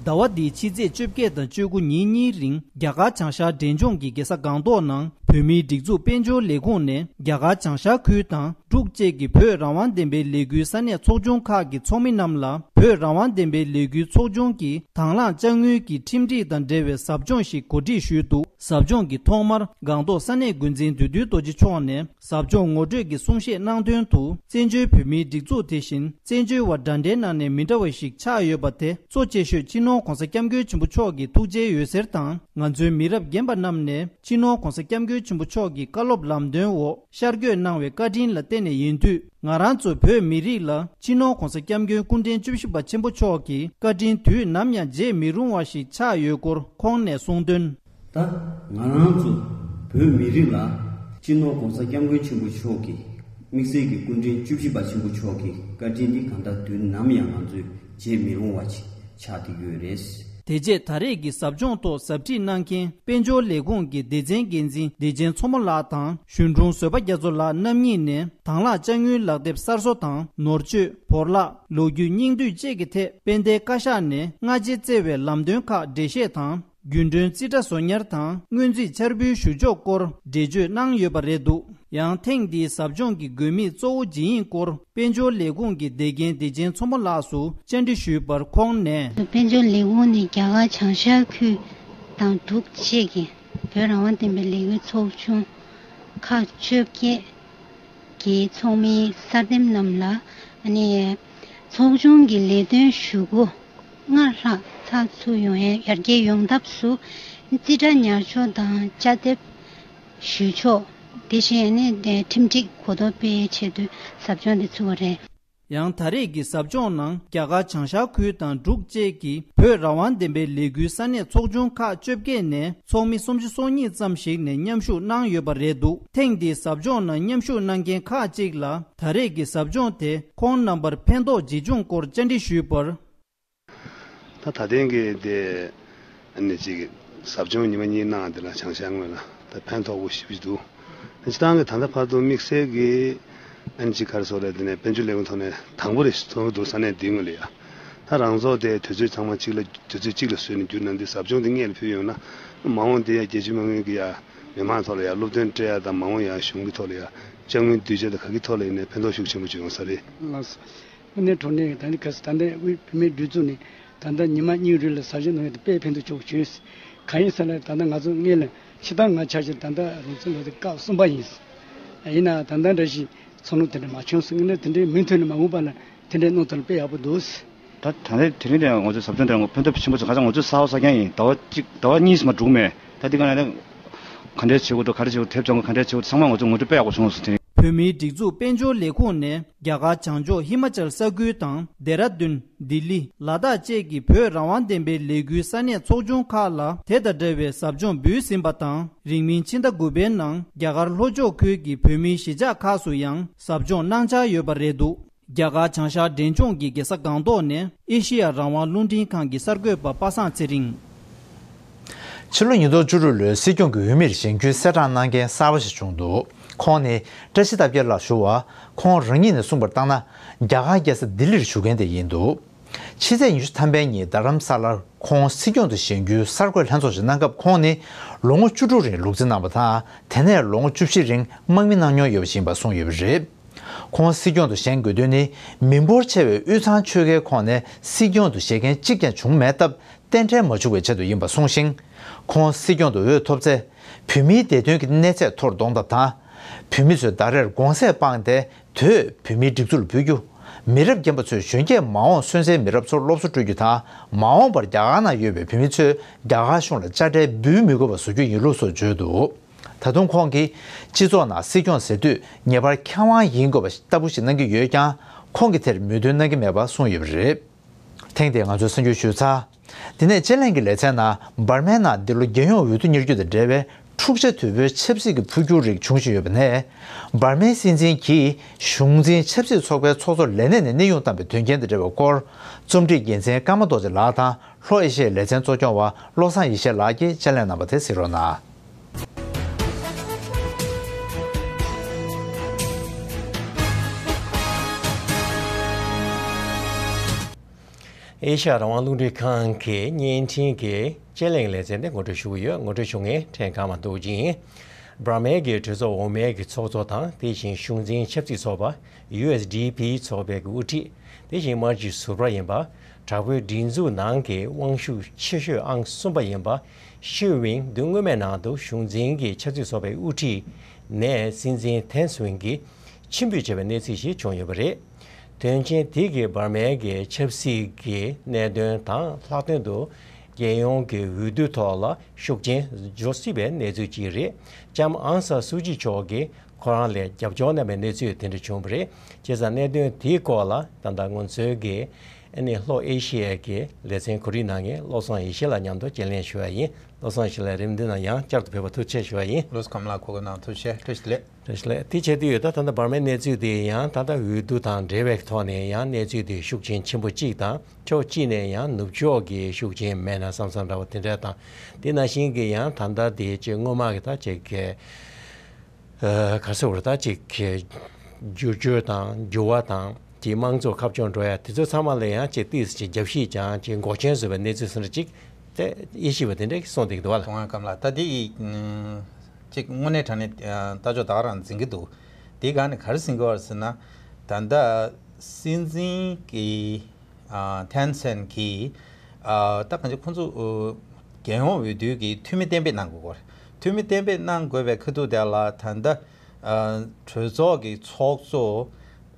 ཟླ་བ་འདིའི་ཕྱི་ཚེས་བཅོ་བརྒྱད་དང་བཅུ་དགུ་ཉིན་གཉིས་རིང་རྒྱ་གར་བྱང་ཤར་འབྲས་ལྗོངས་ཀྱི་རྒྱལ་ས་སྒང་ཏོག་ནང་བོད་མིའི་སྒྲིག་འཛུགས་དཔལ་འབྱོར་ལས་ཁུངས་ནས་རྒྱ་གར་བྱང་ཤར་ཁུལ་དང་། འབྲུག་བཅས་ཀྱི་བོད་རང་དབང་ལྡན་པའི་ལས་འགུལ་ས་གནས་ཚོགས་ཆུང་ཁག་གི་ཚོགས་མི་རྣམས་ལ་བོད་རང་དབང་ལྡན་པའི་ལས་འགུལ་ཚོགས་ཆུང་གི་དང་བླངས་དཔྱ་དངུལ་གྱི་ཁྲིམས་སྒྲིག་དང་འབྲེལ་བའི་ཟབ་སྦྱོང་ཞིག་གོ་སྒྲིག་ཞུས་འདུག་ཟབ་སྦྱོང་གི་ཐོག་མར་སྒང་ཏོག་ས་གནས་འགོ་འཛིན་བདུད་འདུལ་རྡོ་རྗེ་མཆོག་ནས་ཟབ་སྦྱོང་ངོ་སྤྲོད་ཀྱི་གསུང་བཤད་གནང་དོན་དུ། བཙན་བྱོལ་བོད་མིའི་སྒྲིག་འཛུགས་དེ་བཞིན་བཙན་བྱོལ་བ་འདྲ་འདྲའི་ནང་ནས་མི་འདྲ་བ་ཞིག་ཆགས་ཡོད་པ་དེ་གཙོ་ཆེ་ཤོས་སྤྱི་ནོར་༸གོང་ས་༸སྐྱབས་མགོན་ཆེན་པོ་མཆོག་གི་ཐུགས་རྗེའི་འོད་ཟེར་དང་། ང་ཚོའི་མི་རབས་རྒན་པ་རྣམས་ནས་སྤྱི་ནོར་༸གོང་ས་༸སྐྱབས་མགོན་ཆེན་པོ་མཆོག་གི་བཀའ་སློབ་ལམ་སྟོན་འོག་ཤར་བསྐྱོད་གནང་བའི་བཀའ་དྲིན་ལ་བརྟེན་ནས་ཡིན་དུས། ང་རང་ཚོ་བོད་མི་རིགས་ལ་སྤྱི་ནོར་༸གོང་ས་༸སྐྱབས་མགོན་སྐུ་ཕྲེང་བཅུ་བཞི་པ་ཆེན་པོ་མཆོག་གི་བཀའ་དྲིན་དུས་ནམ་ཡང་བརྗེད་མི་རུང་བ་ཞིག་ཆགས་ཡོད་སྐོར་ཁོང་ནས་གསུངས་དོན། ད་ང་རང་ཚོ་བོད་མི་རིགས་ལ་ སྤྱི་ནོར་༸གོང་ས་༸སྐྱབས་མགོན་ཆེན་པོ་མཆོག་གི་དམིགས་བསལ་གྱི་སྐུ་ཕྲེང་བཅུ་བཞི་པ་ཆེན་པོ་མཆོག་གི་བཀའ་དྲིན་འདི་གང་ལྟར་དུས་ནམ་ཡང་ང་ཚོས་བརྗེད་མི་རུང་བ་ཞིག་ཆགས་བསྡད་ཡོད་རེད། དེ་རྗེས་ད་རེས་ཀྱི་ཟབ་སྦྱོང་ཐོག་ཟབ་ཁྲིད་གནང་མཁན་དཔལ་འབྱོར་ལས་ཁུངས་ཀྱི་སྡེ་ཚན་འགན་འཛིན་བདེ་ཆེན་མཚོ་མོ་ལགས་དང་གཞོན་དྲུང་བཟོད་པ་རྒྱ་མཚོ་ལགས་རྣམ་གཉིས་ནས་དང་བླངས་དཔྱ་དངུལ་ལག་དེབ་གསར་བཟོ་དང་ནོར་བཅོས། བོར་བརླག་ལོ་རྒྱུས་སྙིང་བསྡུས་བཅས་ཀྱི་ཐད་དཔལ་ལྡན་བཀའ་ཤག་ནས་སྔ་རྗེས་བསྩལ་བའི་ལམ་སྟོན་ཁག་འགྲེལ་བཤད་དང་། རྒྱུན་གྲོན་རྩིས་ཁྲ་བཟོ་ཉར་དང་སྔོན་རྩིས་འཆར་འབུལ་ཞུ་ཕྱོགས་སྐོར་འགྲེལ་བརྗོད་གནང་ཡོད་པ་རེད་འདུག་ཡང་ཐེངས་འདིའི་ཟབ་སྦྱོང་གི་དགོས་དམིགས་གཙོ་བོ་ཇི་ཡིན་སྐོར་དཔལ་འབྱོར་ལས་ཁུངས་ཀྱི་བདེ་རྒན་བདེ་ཆེན་མཚོ་མོ་ལགས་སུ་བཅར་འདྲི་ཞུས་པར་ཁོང་ནས། དཔལ་འབྱོར་ལས་ཁུངས་ནས་རྒྱ་གར་བྱང་ཤར་ཁུལ་དང་འབྲུག་བཅས་ཀྱི་བོད་རང་དབང་ལྡན་པའི་ལས་འགུལ་ཚོགས་ཆུང་ཁག་བཅོ་བརྒྱད་ཀྱི་ཚོགས་མིའི་གསར་འདེམས་རྣམས་ལ་ཨ་ནི་ཚོགས་ཆུང་གི་ལས་དོན་ཞུ་སྒོ་སྔར་ལྷག་ཚགས་ཚུད་ཡོང་ཡ་ཡར་རྒྱས་ཡོང་ཐབས་སུ་རྩིས་ཁྲ་ཉར་ཕྱོགས་དང་དཔྱ་དེབ་ཞུ་ཕྱོགས། དེ་བཞིན་ཨ་ནི་ཁྲིམས་སྒྲིག་གོ་རྟོགས་སྤེལ་ཆེད་དུ་ཟབ་སྦྱོང་དེ་ཚུགས་པ་རེད། ཡང་ད་རེས་ཀྱི་ཟབ་སྦྱོང་ནང་རྒྱ་གར་བྱང་ཤར་ཁུལ་དང་འབྲུག་བཅས་ཀྱི་བོད་རང་དབང་ལྡན་པའི་ལས་འགུལ་ས་གནས་ཚོགས་ཆུང་ཁག་བཅོ་བརྒྱད་ནས་ཚོགས་མི་སུམ་ཅུ་སོ་གཉིས་ཙམ་ཞིག་ནས་མཉམ་ཞུགས་གནང་ཡོད་པ་རེད་འདུག་ཐེངས་འདིའི་ཟབ་སྦྱོང་ནང་མཉམ་ཞུགས་གནང་མཁན་ཁག་ཅིག་ལ་ད་རེས་ཀྱི་ཟབ་སྦྱོང་དེ་ཁོང་རྣམ་པར་ཕན་ཐོགས་ཇི་བྱུང་སྐོར་བཅར་འདྲི་ཞུས་པར། ད་ད་ཐེངས་ཀྱི་དེ་ཨ་ནི་ཅིག་ཟབ་སྦྱོང་ཉི་མ་གཉིས་གནང་དེ་ལ་བྱང་ཤར་ངོས་ལ་ད་ཕན་ཐོགས་པོ་ཞེ་པོ་ཅིག་འདུག་སྤྱིར་བཏང་གི་ད་ལྟ་བར་དུ་དམིགས་བསལ་གྱི་ཨ་ནི་ཅིག་ག་རེ་ཟེར་དགོས་རེད། དེ་ནས་དཔལ་འབྱོར་ལས་ཁུངས་ཐོག་ནས་དང་པོ་རེད་ཚོགས་འདུ་ས་གནས་འདིའི་ངོས་ལ་ཡ། ད་རང་ཚོགས་དེ་དུས་ཚོད་ཚང་མ་གཅིག་ལ་དུས་ཚོད་གཅིག་ལ་བཟོས་ནས་བསྒྱུར་གནང་དུས་ཟབ་སྦྱོང་དེ་སྔོན་ལ་ཕུལ་ཡོང་ན་མ་འོངས་དེ་ཡ་རྒྱལ་སྤྱི་མ་དངུལ་གྱི་ཡ་མི་མང་ཐོག་ལ་ཡ་སློབ་སྟོན་སྤྲད་ཡ་དང་མ་འོངས་ཡ་གཞུང་གི་ཐོག་ལ་ཡ་དཔྱ་དངུལ་སྡུད་བྱ་དང་ག་གི་ཐོག་ལ་ཡིན་ནའི་ཕན་ཐོགས་ཤུགས་ཆེན་པོ་ཅིག་ཡོང་ས་རེད། ལགས་སོ། དངོས་གནས་དྲང་གནས་ད་ནི་ག་ས་ད་ལྟ་དབུས་བོད་མིའི་སྒྲིག་འཛུགས་ནས་ད་ལྟ་ཉི་མ་གཉིས་རིང་ལ་ཟབ་སྦྱོང་གནང་ཡ་དེ་དཔེ་ཕན་ཐོགས་ཆེན་པོ་བྱུང་། གང་ཡིན་ཟེར་ན་ད་ལྟ་ང་ཚོ་སྔོན་ལ་སྤྱིར་བཏང་ང་ཆ་བཞག་ད་ལྟ་རང་བཙན་ལོ་དེ་སྐབས་གསུམ་པ་ཡིན། ཡིན་ནའང་ད་ལྟ་འདྲ་ཞིག་ཚོགས་ལུགས་དེ་འདྲ་མ་བྱུང་སོང་། དངོས་གནས་དེ་འདྲའི་མུ་མཐུད་ནས་མ་འོངས་པ་ལ་དེ་འདྲའི་གནང་ཐུབ་ན་དཔེ་ཡག་པོ་འདུག་ད་ད་ལྟ་དེ་རིང་དེ་ང་ཚོའི་ཟབ་སྦྱོང་དེ་ཕན་ཐོགས་ཆེན་པོ་ཆགས། ང་ཚོ་ས་འོག་ས་སྐྱ་ཡིན། ཟླ་བ་གཅིག་ཟླ་བ་གཉིས་མ་འགྲོ་མེད། ད་འདི་ག་ནས་ག་འདྲའི་བྱེད་དགོས་འདུག་ག་རེ་བྱེད་དགོས། དེབ་སྦྱང་དགོས། ག་འདྲའི་བྱེད་དགོས། ཚང་མ་ང་ཚོ་ངོ་སྤྲོད་དཔེ་ཡག་པོ་བྱུང་སོང་དེ་རིང་། བོད་མིའི་སྒྲིག་འཛུགས་དཔལ་འབྱོར་ལས་ཁུངས་ནས་རྒྱ་གར་བྱང་ཕྱོགས་ཧི་མ་ཅལ་ས་ཁུལ་དང་ལྡེ་ར་ལྡུན། ལྡི་ལི། ལ་དྭགས་བཅས་ཀྱི་བོད་རང་དབང་ལྡན་པའི་ལས་འགུལ་ས་གནས་ཚོགས་ཆུང་ཁག་ལ་དེ་དང་འབྲེལ་བའི་ཟབ་སྦྱོང་འབུལ་ཟིན་པ་དང་། རིང་མིན་ཕྱི་ཟླ་དགུ་པའི་ནང་རྒྱ་གར་ལྷོ་ཕྱོགས་ཁུལ་གྱི་བོད་མིའི་གཞིས་ཆགས་ཁག་སུ་ཡང་ཟབ་སྦྱོང་གནང་འཆར་ཡོད་པ་རེད་འདུག་རྒྱ་གར་བྱང་ཤར་འབྲས་ལྗོངས་ཀྱི་རྒྱལ་ས་སྒང་ཏོག་ནས་ཨེ་ཤེ་ཡ་རང་དབང་རླུང་འཕྲིན་ཁང་གི་གསར་འགོད་པ་པ་སངས་ཚེ་རིང་། ཕྱི་ལོ་ཉིས་སྟོང་བཅུ་དྲུག་ལོའི་སྲིད་སྐྱོང་གི་འོས་མིར་བཞེངས་རྒྱུའི་གསལ་བསྒྲགས་གནང་མཁན་གསར་པ་ཞིག་བྱུང་འདུག་ཁོང་ནི་བཀྲ་ཤིས་རྟགས་བརྒྱད་ལགས་ཞུ་བ། ཁོང་རང་ཉིད་ནས་གསུངས་པར་བཏང་ན། རྒྱ་གར་རྒྱལ་ས་ལྡི་ལིར་བཞུགས་མཁན་དེ་ཡིན་འདུག་ཕྱི་ཚེས་ཉི་ཤུ་ཐམ་པའི་ཉིན་རྡ་རམ་ས་ལར་ཁོང་སྲིད་སྐྱོང་དུ་བཞེངས་རྒྱུའི་གསར་འགོད་ལྷན་ཚོགས་ཤིག་གནང་སྐབས། ཁོང་ནི་ལོ་ངོ་བཅུ་དྲུག་རིང་ལུག་རྫི་གནང་བ་དང་། དེ་ནས་ལོ་ངོ་བཅུ་བཞི་རིང་དམག་མི་གནང་མྱོང་ཡོད་པ་ཞིག་ཡིན་པ་གསུངས་ཡོད་པ་རེད། ཁོང་སྲིད་སྐྱོང་དུ་བཞེངས་དགོས་དོན་ནི། མི་འབོར་ཆེ་བའི་དབུས་གཙང་ཆོལ་ཁའི་ཁོངས་ནས་སྲིད་སྐྱོང་དུ་བཞེངས་མཁན་གཅིག་ཀྱང་བྱུང་མེད་སྟབས། གདན་འདྲེན་མ་བྱུང་བའི་ཆེད་དུ་ཡིན་པ་གསུངས་ཤིང་། ཁོང་སྲིད་སྐྱོང་དུ་འོས་ཐོབ་ཚེ། བོད་མིའི་བདེ་དོན་གྱི་གནས་ཚད་མཐོ་རུ་གཏོང་ཐབས་དང་། བོད་མི་ཚོས་ཟླ་རེར་དགོང་ཟས་སྤངས་ཏེ། དུས་བོད་མིའི་སྒྲིག་འཛུགས་ལ་འབུལ་རྒྱུ། མི་རབས་རྒན་པ་ཚོས་གཞོན་སྐྱེས་མ་འོངས་སོན་རྩའི་མི་རབས་ཚོར་སློབ་གསོ་སྤྲོད་རྒྱུ་དང་། མ་འོངས་པར་རྒྱ་གར་ནང་ཡོད་པའི་བོད་མི་ཚོས་རྒྱ་གར་གཞུང་ལ་དཔྱ་ཁྲལ་འབུལ་མི་དགོས་པ་བཟོ་རྒྱུ་ཡིན་ལུགས་སོགས་བརྗོད་འདུག་ད་དུང་ཁོང་གིས་སྤྱི་ཚོགས་ནང་སྲིད་སྐྱོང་ཟེར་དུས་ངེས་པར་མཁས་དབང་ཡིན་དགོས་པ་ལྟ་བུ་ཞིག་གནང་གི་ཡོད་ཀྱང་། ཁོང་གིས་དེར་མོས་མཐུན་གནང་གི་མེད་པ་གསུངས་ཡོད་པ་རེད། ཐེངས་འདིའི་ང་ཚོའི་གསར་འགྱུར་ཞུས་ཚར། དེ་ནས་དཔྱད་གླེང་གི་ལེ་ཚན་ནང་། འབར་མའི་ནང་འདི་ལོ་རྒྱལ་ཡོངས་འོས་བསྡུ་གཉེར་རྒྱུ་དང་འབྲེལ་བའི་འཁྲུག་ཆ་དོད་པོའི་ཆབ་སྲིད་ཀྱི་འཕོ་འགྱུར་རིགས་འབྱུང་བཞིན་ཡོད་པ་ནས། འབར་མའི་སྲིད་འཛིན་གྱིས་གཞུང་འཛིན་ཆབ་སྲིད་ཚོགས་པའི་ཚོགས་གཙོ་ལས་གནས་ནས་གནས་དབྱུང་བཏང་བའི་དོན་རྐྱེན་དང་འབྲེལ་བའི་སྐོར། རྩོམ་སྒྲིག་འགན་འཛིན་ཀརྨ་རྡོ་རྗེ་ལགས་དང་། ལྷོ་ཨེ་ཤི་ཡའི་ལེ་ཚན་གཙོ་སྐྱོང་བ་བློ་བཟང་ཡེ་ཤེས་ལགས་ཀྱིས་དཔྱད་གླེང་གནང་བ་དེ་གཟིགས་རོགས་གནང་། ཨེ་ཤ་ཡ་རང་དབང་རླུང་འཕྲིན་ཁང་གི་བརྙན་འཕྲིན་གྱི་དཔྱད་གླེང་ལེ་ཚན་དེ་ངོ་སྤྲོད་ཞུ་གི་ཡོད། ངོ་སྤྲོད་ཞུ་མཁན་ཕྲན་ཀརྨ་རྡོ་རྗེ་ཡིན། འབར་མའི་གི་གྲོས་ཚོགས་འོག་མའི་གི་ཚོགས་གཙོ་དང་། དེ་བཞིན་གཞུང་འཛིན་ཆབ་སྲིད་ཚོགས་པ་ཡུ་ཨེས་ཌི་པི་ཚོགས་པའི་གི་དབུ་ཁྲིད། དེ་བཞིན་དམར་གྱི་ཟུར་པ་ཡིན་པ། དྲག་པོའི་སྒྲིག་འཛུགས་ནང་གི་དབང་ཤུགས་ཆེ་ཤོས་ཨང་གསུམ་པ་ཡིན་པ་ཤི་ཝིན་དུས་སྔོན་མའི་ནང་དུ་གཞུང་འཛིན་གྱི་ཆབ་སྲིད་ཚོགས་པའི་དབུ་ཁྲིད་ནས་སྲིད་འཛིན་ཐེན་སུན་གྱིས་ཕྱིར་འབུད་བྱས་པའི་གནས་ཚུལ་ཞིག་བྱུང་ཡོད་པ་རེད། དོན་རྐྱེན་དེ་གིས་འབར་མའི་གི་ཆབ་སྲིད་ཀྱི་གནད་དོན་དང་། ལྷག་དོན་དུ་རྒྱལ་ཡོངས་ཀྱི་འོས་བསྡུ་ཐོག་ལ་ཤུགས་རྐྱེན་འཇོག་སྲིད་པའི་གནས་ཚུལ་ཅིག་རེད། ལྕམ་ཨང་སན་སུའུ་ཅི་མཆོག་གིས་ཁོ་རང་ལ་རྒྱབ་སྐྱོར་གནང་བའི་གནས་ཚུལ་དེ་འདྲ་བྱུང་བ་རེད། བྱས་ཙང་གནད་དོན་དེའི་སྐོར་ལ་ད་ལྟ་ང་ཚོའི་གི་ ཨ་ནི་ལྷོ་ཨེ་ཤི་ཡའི་གི་ལེ་ཚན་གོ་སྒྲིག་གནང་མཁན་བློ་བཟང་ཡེ་ཤེས་ལགས་མཉམ་དུ་དྲན་གསོ་ཞུ་བ་ཡིན། བློ་བཟང་ཡེ་ཤེས་ལགས་རིམ་བདུན་ནང་ཡང་བསྐྱར་དུ་ཕེབས་པར་ཐུགས་རྗེ་ཆེ་ཞུ་བ་ཡིན། ལགས་སོ། ཁམས་ལགས་གོ་སྐབས་གནང་ཐུགས་རྗེ་ཆེ། བཀྲ་ཤིས་བདེ་ལེགས། བཀྲ་ཤིས་བདེ་ལེགས། དེ་བྱེད་དུས་ད་ད་ལྟ་འབར་མའི་གནས་ཚུལ་དེ་ཡང་ད་ལྟ་འོས་བསྡུ་དང་འབྲེལ་བའི་ཐོག་ནས་ཡང་གནས་ཚུལ་དེ་ཤུགས་རྐྱེན་ཆེན་པོ་གཅིག་དང་། ཕྱོགས་གཅིག་ནས་ཡང་ནུབ་ཕྱོགས་ཀྱི་ཤུགས་རྐྱེན་མེད་ན་བསམ་བསམ་འདྲ་བ་དེ་འདྲ་དང་། དེ་ནང་བཞིན་གྱི་ཡང་ད་ལྟ་དེ་ཅིག་སྔོན་མ་གི་ད་ཅིག་གི་ཨ་ག་རེ་ཟེར་དགོས་རེད། ད་ཅིག་གི་བསྒྱུར་བཅོས་དང་འགྱུར་བ་དང་དེ་དམངས་གཙོ་ཁ་ཕྱོགས་འགྲོ་ཡ་དེ་ཚོ་ཚང་མ་ལ་ཡང་ཅིག་ཏོག་ཙམ་ཅིག་རྒྱབ་བཤིག་ཀྱང་ཅིག་འགོག་རྐྱེན་བཟོ་བའི་གནས་ཚུལ་སུ་འདྲ་ཅིག་དེ་དབྱེ་ཞིབ་པ་དེ་འདྲ་གསུངས་བསྡད་ཀྱི་འདུག་བ་ལ། དུང་དཀར་ཁམས་ལགས། ད་དེ་ཡི་ཅིག་དངོས་གནས་དྲང་གནས་ལྟ་ཕྱོགས་ད་ག་རང་འཛིན་གྱི་འདུག་དེ་ག་ནས་ག་རེ་ཟིན་གྱི་ཡོད་རེད་ཟེར་ན། ད་ལྟ་སྲིད་འཛིན་གྱི་ཨ་ཐན་སན་གྱིས་ཨ་ད་གང་ཅི་ཁོང་ཚོ་ཨ་རྒྱལ་ཡོངས་འོས་བསྡུ་གི་འཐུས་མི་གཏན་འབེབས་གནང་དགོས་ཀྱི་ཡོད་རེད། འཐུས་མི་གཏན་འབེབས་གནང་དགོས་པའི་ཁ་ཐུག་དེ་ལ་ད་ལྟ་ཨ་གྲོས་ཚོགས་ཀྱི་ཚོགས་གཙོ་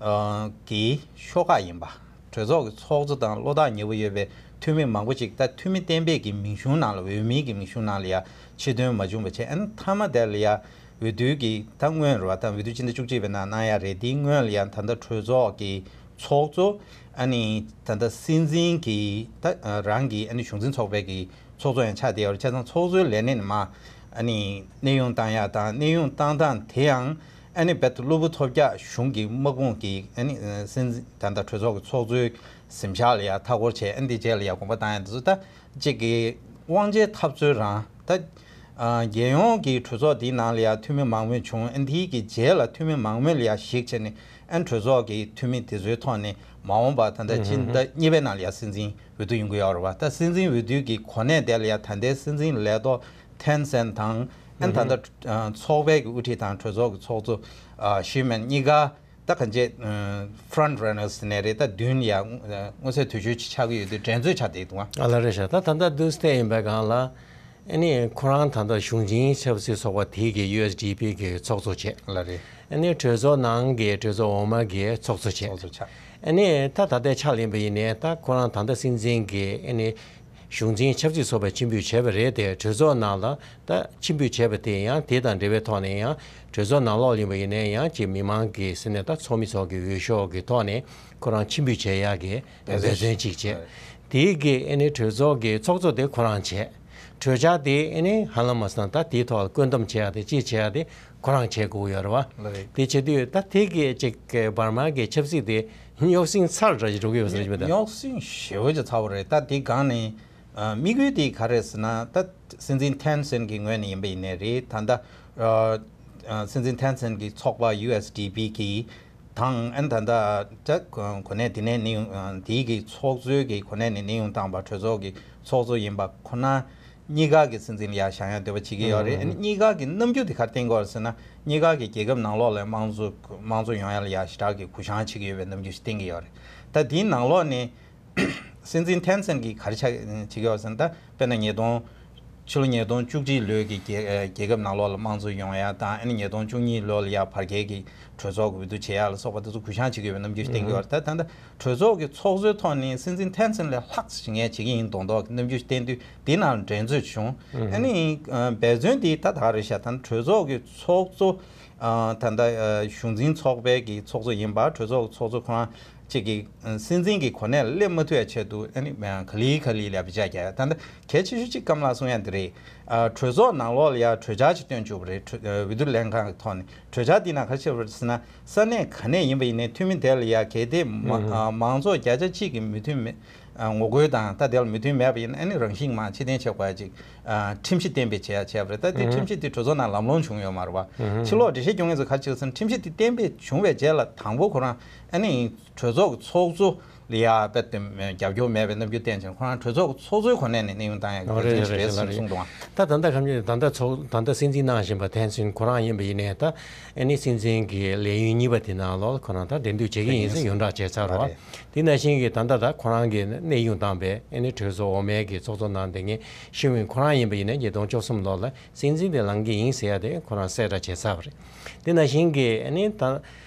ཨ་གི་ཤོག་ཁག་ཡིན་པ། གྲོས་ཚོགས་ཀྱི་ཚོགས་གཙོ་དང་བློ་ཐག་ཉེ་པོ་ཡོད་པའི་འཐུས་མི་མང་པོ་ཅིག་ད་འཐུས་མི་གཏན་འབེབས་ཀྱི་མིང་གཞུང་ནང་ལ། འོས་མིའི་གི་མིང་གཞུང་ནང་ལ་ཡ་ཕྱིར་ཐོན་མ་བྱུང་བ་བྱས། ཨ་ནི་མཐའ་མ་དེ་ལ་ཡ་འོས་བསྡུ་གི་ད་སྔོན་རེད་བ། ད་འོས་བསྡུ་སྤྱི་ཟླ་བཅུ་གཅིག་པའི་ནང་གནང་ཡ་རེད། དེའི་སྔོན་ལ་ཡ་ད་ལྟ་གྲོས་ཚོགས་ཀྱི་ཚོགས་གཙོ། ཨ་ནི་ད་ལྟ་སྲིད་འཛིན་གྱི་ད་རང་གི་ཨ་ནི་གཞུང་འཛིན་ཚོགས་པའི་གི་ཚོགས་གཙོ་ཡང་ཆགས་བསྡད་ཡོད་རེད། བྱས་ཙང་ཚོགས་གཙོའི་ལས་གནས་ནས་མར་ཨ་ནི་གནས་དབྱུང་བཏང་ཡ་དང་། གནས་དབྱུང་བཏང་སྟངས་དེ་ཡང་ཨ་ནི་རྦད་དེ་གློ་བུར་ཐོལ་རྒྱག་གཞུང་གི་དམག་དཔུང་གིས་ཨ་ནི་སྲིད་འཛིན་ད་ལྟ་གྲོས་ཚོགས་ཀྱི་ཚོགས་གཙོའི་གཟིམ་ཤག་ལ་ཡ་མཐའ་སྐོར་བྱས། ཨ་ནི་དེ་རྗེས་ལ་ཡ་དགོངས་པ་བཏང་ཡ་དེ་ཚོ་ད་ཅིག་གི་དབང་ཆའི་འཐབ་རྩོད་རང་། ད་ཨ་རྒྱལ་ཡོངས་ཀྱི་གྲོས་ཚོགས་འདིའི་ནང་ལ་ཡ་འཐུས་མི་མང་མོས་བྱུང་། ཨ་ནི་དེའི་གི་རྗེས་ལ་འཐུས་མི་མང་མོས་ལ་ཡ་གཞིགས་བྱས་ནས། ཨ་ནི་གྲོས་ཚོགས་ཀྱི་འཐུས་མི་དེ་ཚོའི་ཐོག་ནས་མ་འོངས་པ་ད་ལྟ་ཕྱི་ཟླ་གཉིས་པའི་ནང་ལ་ཡ་སྲིད་འཛིན་འོས་བསྡུ་ཡོང་གི་ཡོད་རེད་བ། ད་སྲིད་འཛིན་འོས་བསྡུ་གི་གོ་གནས་དེ་ལ་ཡ་ད་ལྟའི་སྲིད་འཛིན་ལས་ཐོག་ཐན་སན་དང་། ཨ་ནི་ད་ལྟ་ཨ་ཚོགས་པའི་གི་དབུ་ཁྲིད་དང་གྲོས་ཚོགས་ཀྱི་ཚོགས་གཙོ་ཨ་ཞི་མན་གཉིས་ཀ་ད་གང་ཅི་ཨ་ཕྲོན་ཊི་རན་ནར་ནས་རེད། ད་མདུན་ལ་ཡ་མངོན་གསལ་དོད་ཤོས་ཅིག་ཆགས་ཀྱི་ཡོད་དུས་འགྲན་རྩོད་ཆགས་བསྡད་འདུག་ཨ། ཨ་ལ་རེད་ཤག་ད་ད་ལྟ་དུས་དེ་ཡིན་པའི་སྒང་ལ། ཨ་ནི་ཁོ་རང་ད་ལྟ་གཞུང་འཛིན་ཆབ་སྲིད་ཚོགས་པ་དེ་གི་ཡུ་ཨེས་ཌི་པི་གི་ཚོགས་གཙོ་བྱས། ལ་རེད། ཨ་ནི་གྲོས་ཚོགས་ནང་གི་གྲོས་ཚོགས་འོག་མ་གི་ཚོགས་གཙོ་བྱས། ཚོགས་གཙོ་ཆགས། ཨ་ནི་ད་ད་ལྟའི་ཆ་ལ་ཡིན་པ་ཡིན་ནའི་ད་ཁོ་རང་ད་ལྟ་སྲིད་འཛིན་གྱི་ཨ་ནི་གཞུང་འཛིན་ཆབ་སྲིད་ཚོགས་པའི་སྤྱི་འཐུས་བྱས་པ་རེད་དེ། གྲོས་ཚོགས་ནང་ལ་ད་སྤྱི་འཐུས་བྱས་པ་དེ་ཡང་དེ་དང་འབྲེལ་བའི་ཐོག་ནས་ཡང་གྲོས་ཚོགས་ནང་ལོགས་ཡིན་པ་ཡིན་ནའི་ཡང་ཅིག་མི་མང་གི་ཟེར་ནས་ད་ཚོགས་མི་ཚོ་གི་འོས་ཤོག་གི་ཐོག་ནས་ཁོ་རང་སྤྱི་འཐུས་བྱེད་ཡག་གི་འབད་བརྩོན་ཅིག་བྱས། དེའི་གི་ཨ་ནི་གྲོས་ཚོགས་ཀྱི་ཚོགས་གཙོ་དེ་ཁོ་རང་བྱས། གྲོས་འཆར་དེ་ཨ་ནི་ཧ་ལམ་མ་སོང་ད་དེའི་ཐོག་ལ་བཀོད་འདོམས་བྱེད་ཡག་དེ་ཅིག་བྱེད་ཡག་དེ་ཁོ་རང་བྱེད་དགོས་ཡོད་རེད་བ། ལ་རེད། དེ་བྱེད་དུས་ད་དེ་གི་ཅིག་གི་འབར་མ་གི་ཆབ་སྲིད་དེ་རྙོག་ཟིང་ཚ་འདྲ་ཞིག་འགྲོ་གི་ཡོད་ཟེར་གྱི་མེད་ད། རྙོག་ཟིང་ཞེ་པོ་ཅིག་ཚ་བོ་རེད། ད་དེ་སྒང་ནས་ཨ་དམིགས་ཡུལ་དེ་ག་རེད་ཟེར་ན། ད་སྲིད་འཛིན་ཐན་སན་གྱི་ངོས་ནས་ཡིན་པ་ཡིན་ནའི་རེད། ད་ལྟ་ཨ་ཨ་སྲིད་འཛིན་ཐན་སན་གྱི་ཚོགས་པ་ཡུ་ཨེས་ཌི་པི་གི་དང་། ཨ་ནི་ད་ལྟ་ད་གོ་གནས་དེ་ནས་གནས་དབྱུང་ཨ་དེའི་གི་ཚོགས་གཙོའི་གི་གོ་གནས་ནས་གནས་དབྱུང་བཏང་བ་གྲོས་ཚོགས་ཀྱི་ཚོགས་གཙོ་ཡིན་པ་ཁོ་ན་གཉིས་ཀ་གི་སྲིད་འཛིན་ལ་ཡ་བཞེངས་ཡ་འདོད་པ་བྱེད་ཀྱི་ཡོད་རེད། ཨ་ནི་གཉིས་ཀ་གི་རྣམ་འགྱུར་དེ་ག་རེ་བསྟན་གྱི་ཡོད་རེད་ཟེར་ན། གཉིས་ཀ་གི་རྒྱལ་ཁབ་ནང་ལོགས་ལ་དམངས་གཙོ་དམངས་གཙོ་ཡོང་ཡ་ལ་ཡ་ཞེ་དྲག་གི་གུ་བཤངས་བྱེད་ཀྱི་ཡོད་པའི་རྣམ་འགྱུར་ཞིག་བསྟན་གྱི་ཡོད་རེད། ད་དེའི་ནང་ལོགས་ནས་སྲིད་འཛིན་ཐན་སན་གྱིས་ག་རེ་ཆགས་བྱེད་ཀྱི་ཡོད་ཟེར་ན། ད་དཔེར་ན་ཉིས་སྟོང་ཕྱི་ལོ་ཉིས་སྟོང་བཅུ་གཅིག་ལོའི་གི་རྒྱལ་རྒྱལ་ཁབ་ནང་ལོགས་ལ་དམངས་གཙོ་ཡོང་ཡ་དང་། ཨ་ནི་ཉིས་སྟོང་བཅུ་གཉིས་ལོ་ལ་ཡ་བར་བརྒལ་གྱི་གྲོས་ཚོགས་ཀྱི་འོས་བསྡུ་བྱེད་ཡ་ལ་སོགས་པ་དེ་ཚོ་གུ་བཤངས་བྱེད་ཀྱི་ཡོད་པའི་རྣམ་འགྱུར་ཞིག་བསྟན་གྱི་ཡོད་རེད། ད་ད་ལྟ་གྲོས་ཚོགས་ཀྱི་ཚོགས་གཙོའི་ཐོག་ནས་སྲིད་འཛིན་ཐན་སན་ལས་ལྷག་ཅིག་ངས་བྱེད་ཀྱི་ཡིན་མདོག་མདོག་གི་རྣམ་འགྱུར་བསྟན་དུས་དེ་ནང་འགྲན་རྩོད་བྱུང་། ཨ་ནི་ཨ་འབད་བརྩོན་དེ་ད་ད་ག་རེད་ཤག་ད་གྲོས་ཚོགས་ཀྱི་ཚོགས་གཙོ་ཨ་ད་ལྟ་ཨ་གཞུང་འཛིན་ཚོགས་པའི་གི་ཚོགས་གཙོ་ཡིན་པ། གྲོས་ཚོགས་ཀྱི་ཚོགས་གཙོ་ཁོ་རང་གཅིག་གི་ཨ་སྲིད་འཛིན་གྱི་གོ་གནས་ལ་སླེབས་མ་ཐུབ་ཡ་ཆེད་དུ་ཨ་ནི་ཨ་ག་ལེ་ག་ལེ་ལ་བི་ཅ་རྒྱག་ཡ། ད་ལྟ་གལ་ཆེ་ཤོས་གཅིག་སྐམ་ལགས་གསུང་ཡ་འདི་རེད། ཨ་གྲོས་ཚོགས་ནང་ལོགས་ལ་ཡ་གྲོས་འཆར་ཅིག་བཏོན་བཅུག་པ་རེད། གྲོས་ཨ་འོས་བསྡུ་ལྷན་ཁང་གི་ཐོག་ནས། གྲོས་འཆར་འདི་ནང་ག་རེ་བཤད་པ་རེད་ཟེར་ན། ས་གནས་ག་ནས་ཡིན་པ་ཡིན་ནའི་འཐུས་མི་དེ་ལ་ཡ་གལ་ཏེ་མ་ཨ་མང་ཚོགས་བརྒྱ་ཆ་གཅིག་གི་མོས་མཐུན་མེད་ཨ་ངོ་རྒོལ་དང་ད་དེ་ལ་མོས་མཐུན་མེད་པ་ཡིན་ན། ཨ་ནི་རང་བཞིན་མར་ཕྱིར་འཐེན་བྱེད་དགོས་ཡ་ཅིག་ཨ་ཁྲིམས་གཞི་གཏན་འབེབས་བྱེད་ཡ་བྱས་པ་རེད། ད་དེ་ཁྲིམས་གཞི་དེ་གྲོས་ཚོགས་ནང་ལམ་ལྷོང་བྱུང་ཡོད་མ་རེད་བ། ཕྱི་ལོགས་འགྲེལ་བཤད་སྐྱོན་མཁན་ཚོས་ག་རེ་བྱེད་ཟེར་ན། ཁྲིམས་གཞི་དེ་གཏན་འབེབས་བྱུང་བའི་རྗེས་ལ་དང་པོ་ཁོ་རང་ཨ་ནི་གྲོས་ཚོགས་ཀྱི་ཚོགས་གཙོ་ལ་ཡ་དཔེ་དེ་རྒྱབ་སྐྱོར་མེད་པའི་རྣམ་འགྱུར་བསྟན་ཅིང་། ཁོ་རང་གྲོས་ཚོགས་ཀྱི་ཚོགས་གཙོའི་གོ་གནས་ནས་གནས་དབྱུང་བཏང་ཡ་གི་ཨོ་རེད་རེད་རེད་རེད། གསུངས་འདུག་ཨང་། ད་ད་ལྟ་གམ་ད་ལྟ་ཚོགས་ད་ལྟ་སྲིད་འཛིན་གནང་བཞིན་པ་ཐན་སན་ཁོ་རང་ཡིན་པ་ཡིན་ནའི་ད་ཨ་ནི་སྲིད་འཛིན་གྱི་ལས་ཡུན་གཉིས་པ་དེ་ནང་ལོགས་ཁོ་རང་ད་འགྲན་བསྡུར་བྱེད་ཀྱི་ཡིན་ཟེར་ཡོངས་གྲགས་བྱས་ཚར་རོ། དེ་ནང་བཞིན་གྱི་ད་ལྟ་ད་ཁོ་རང་གི་གནས་དབྱུང་བཏང་པའི་ཨ་ནི་གྲོས་ཚོགས་འོག་མའི་གི་ཚོགས་གཙོ་གནང་བསྡད་མཁན་ཤི་ཝིན་ཁོ་རང་ཡིན་པ་ཡིན་ནའི་ཉིས་སྟོང་བཅུ་གསུམ་ལོ་ལ་སྲིད་འཛིན་དེ་ལངས་ཀྱི་ཡིན་ཟེར་ཡ་དེ་ཁོ་རང་གསལ་བསྒྲགས་བྱས་ཚར་བ་རེད། དེ་ནང་བཞིན་གྱི་ཨ་ནི་ད་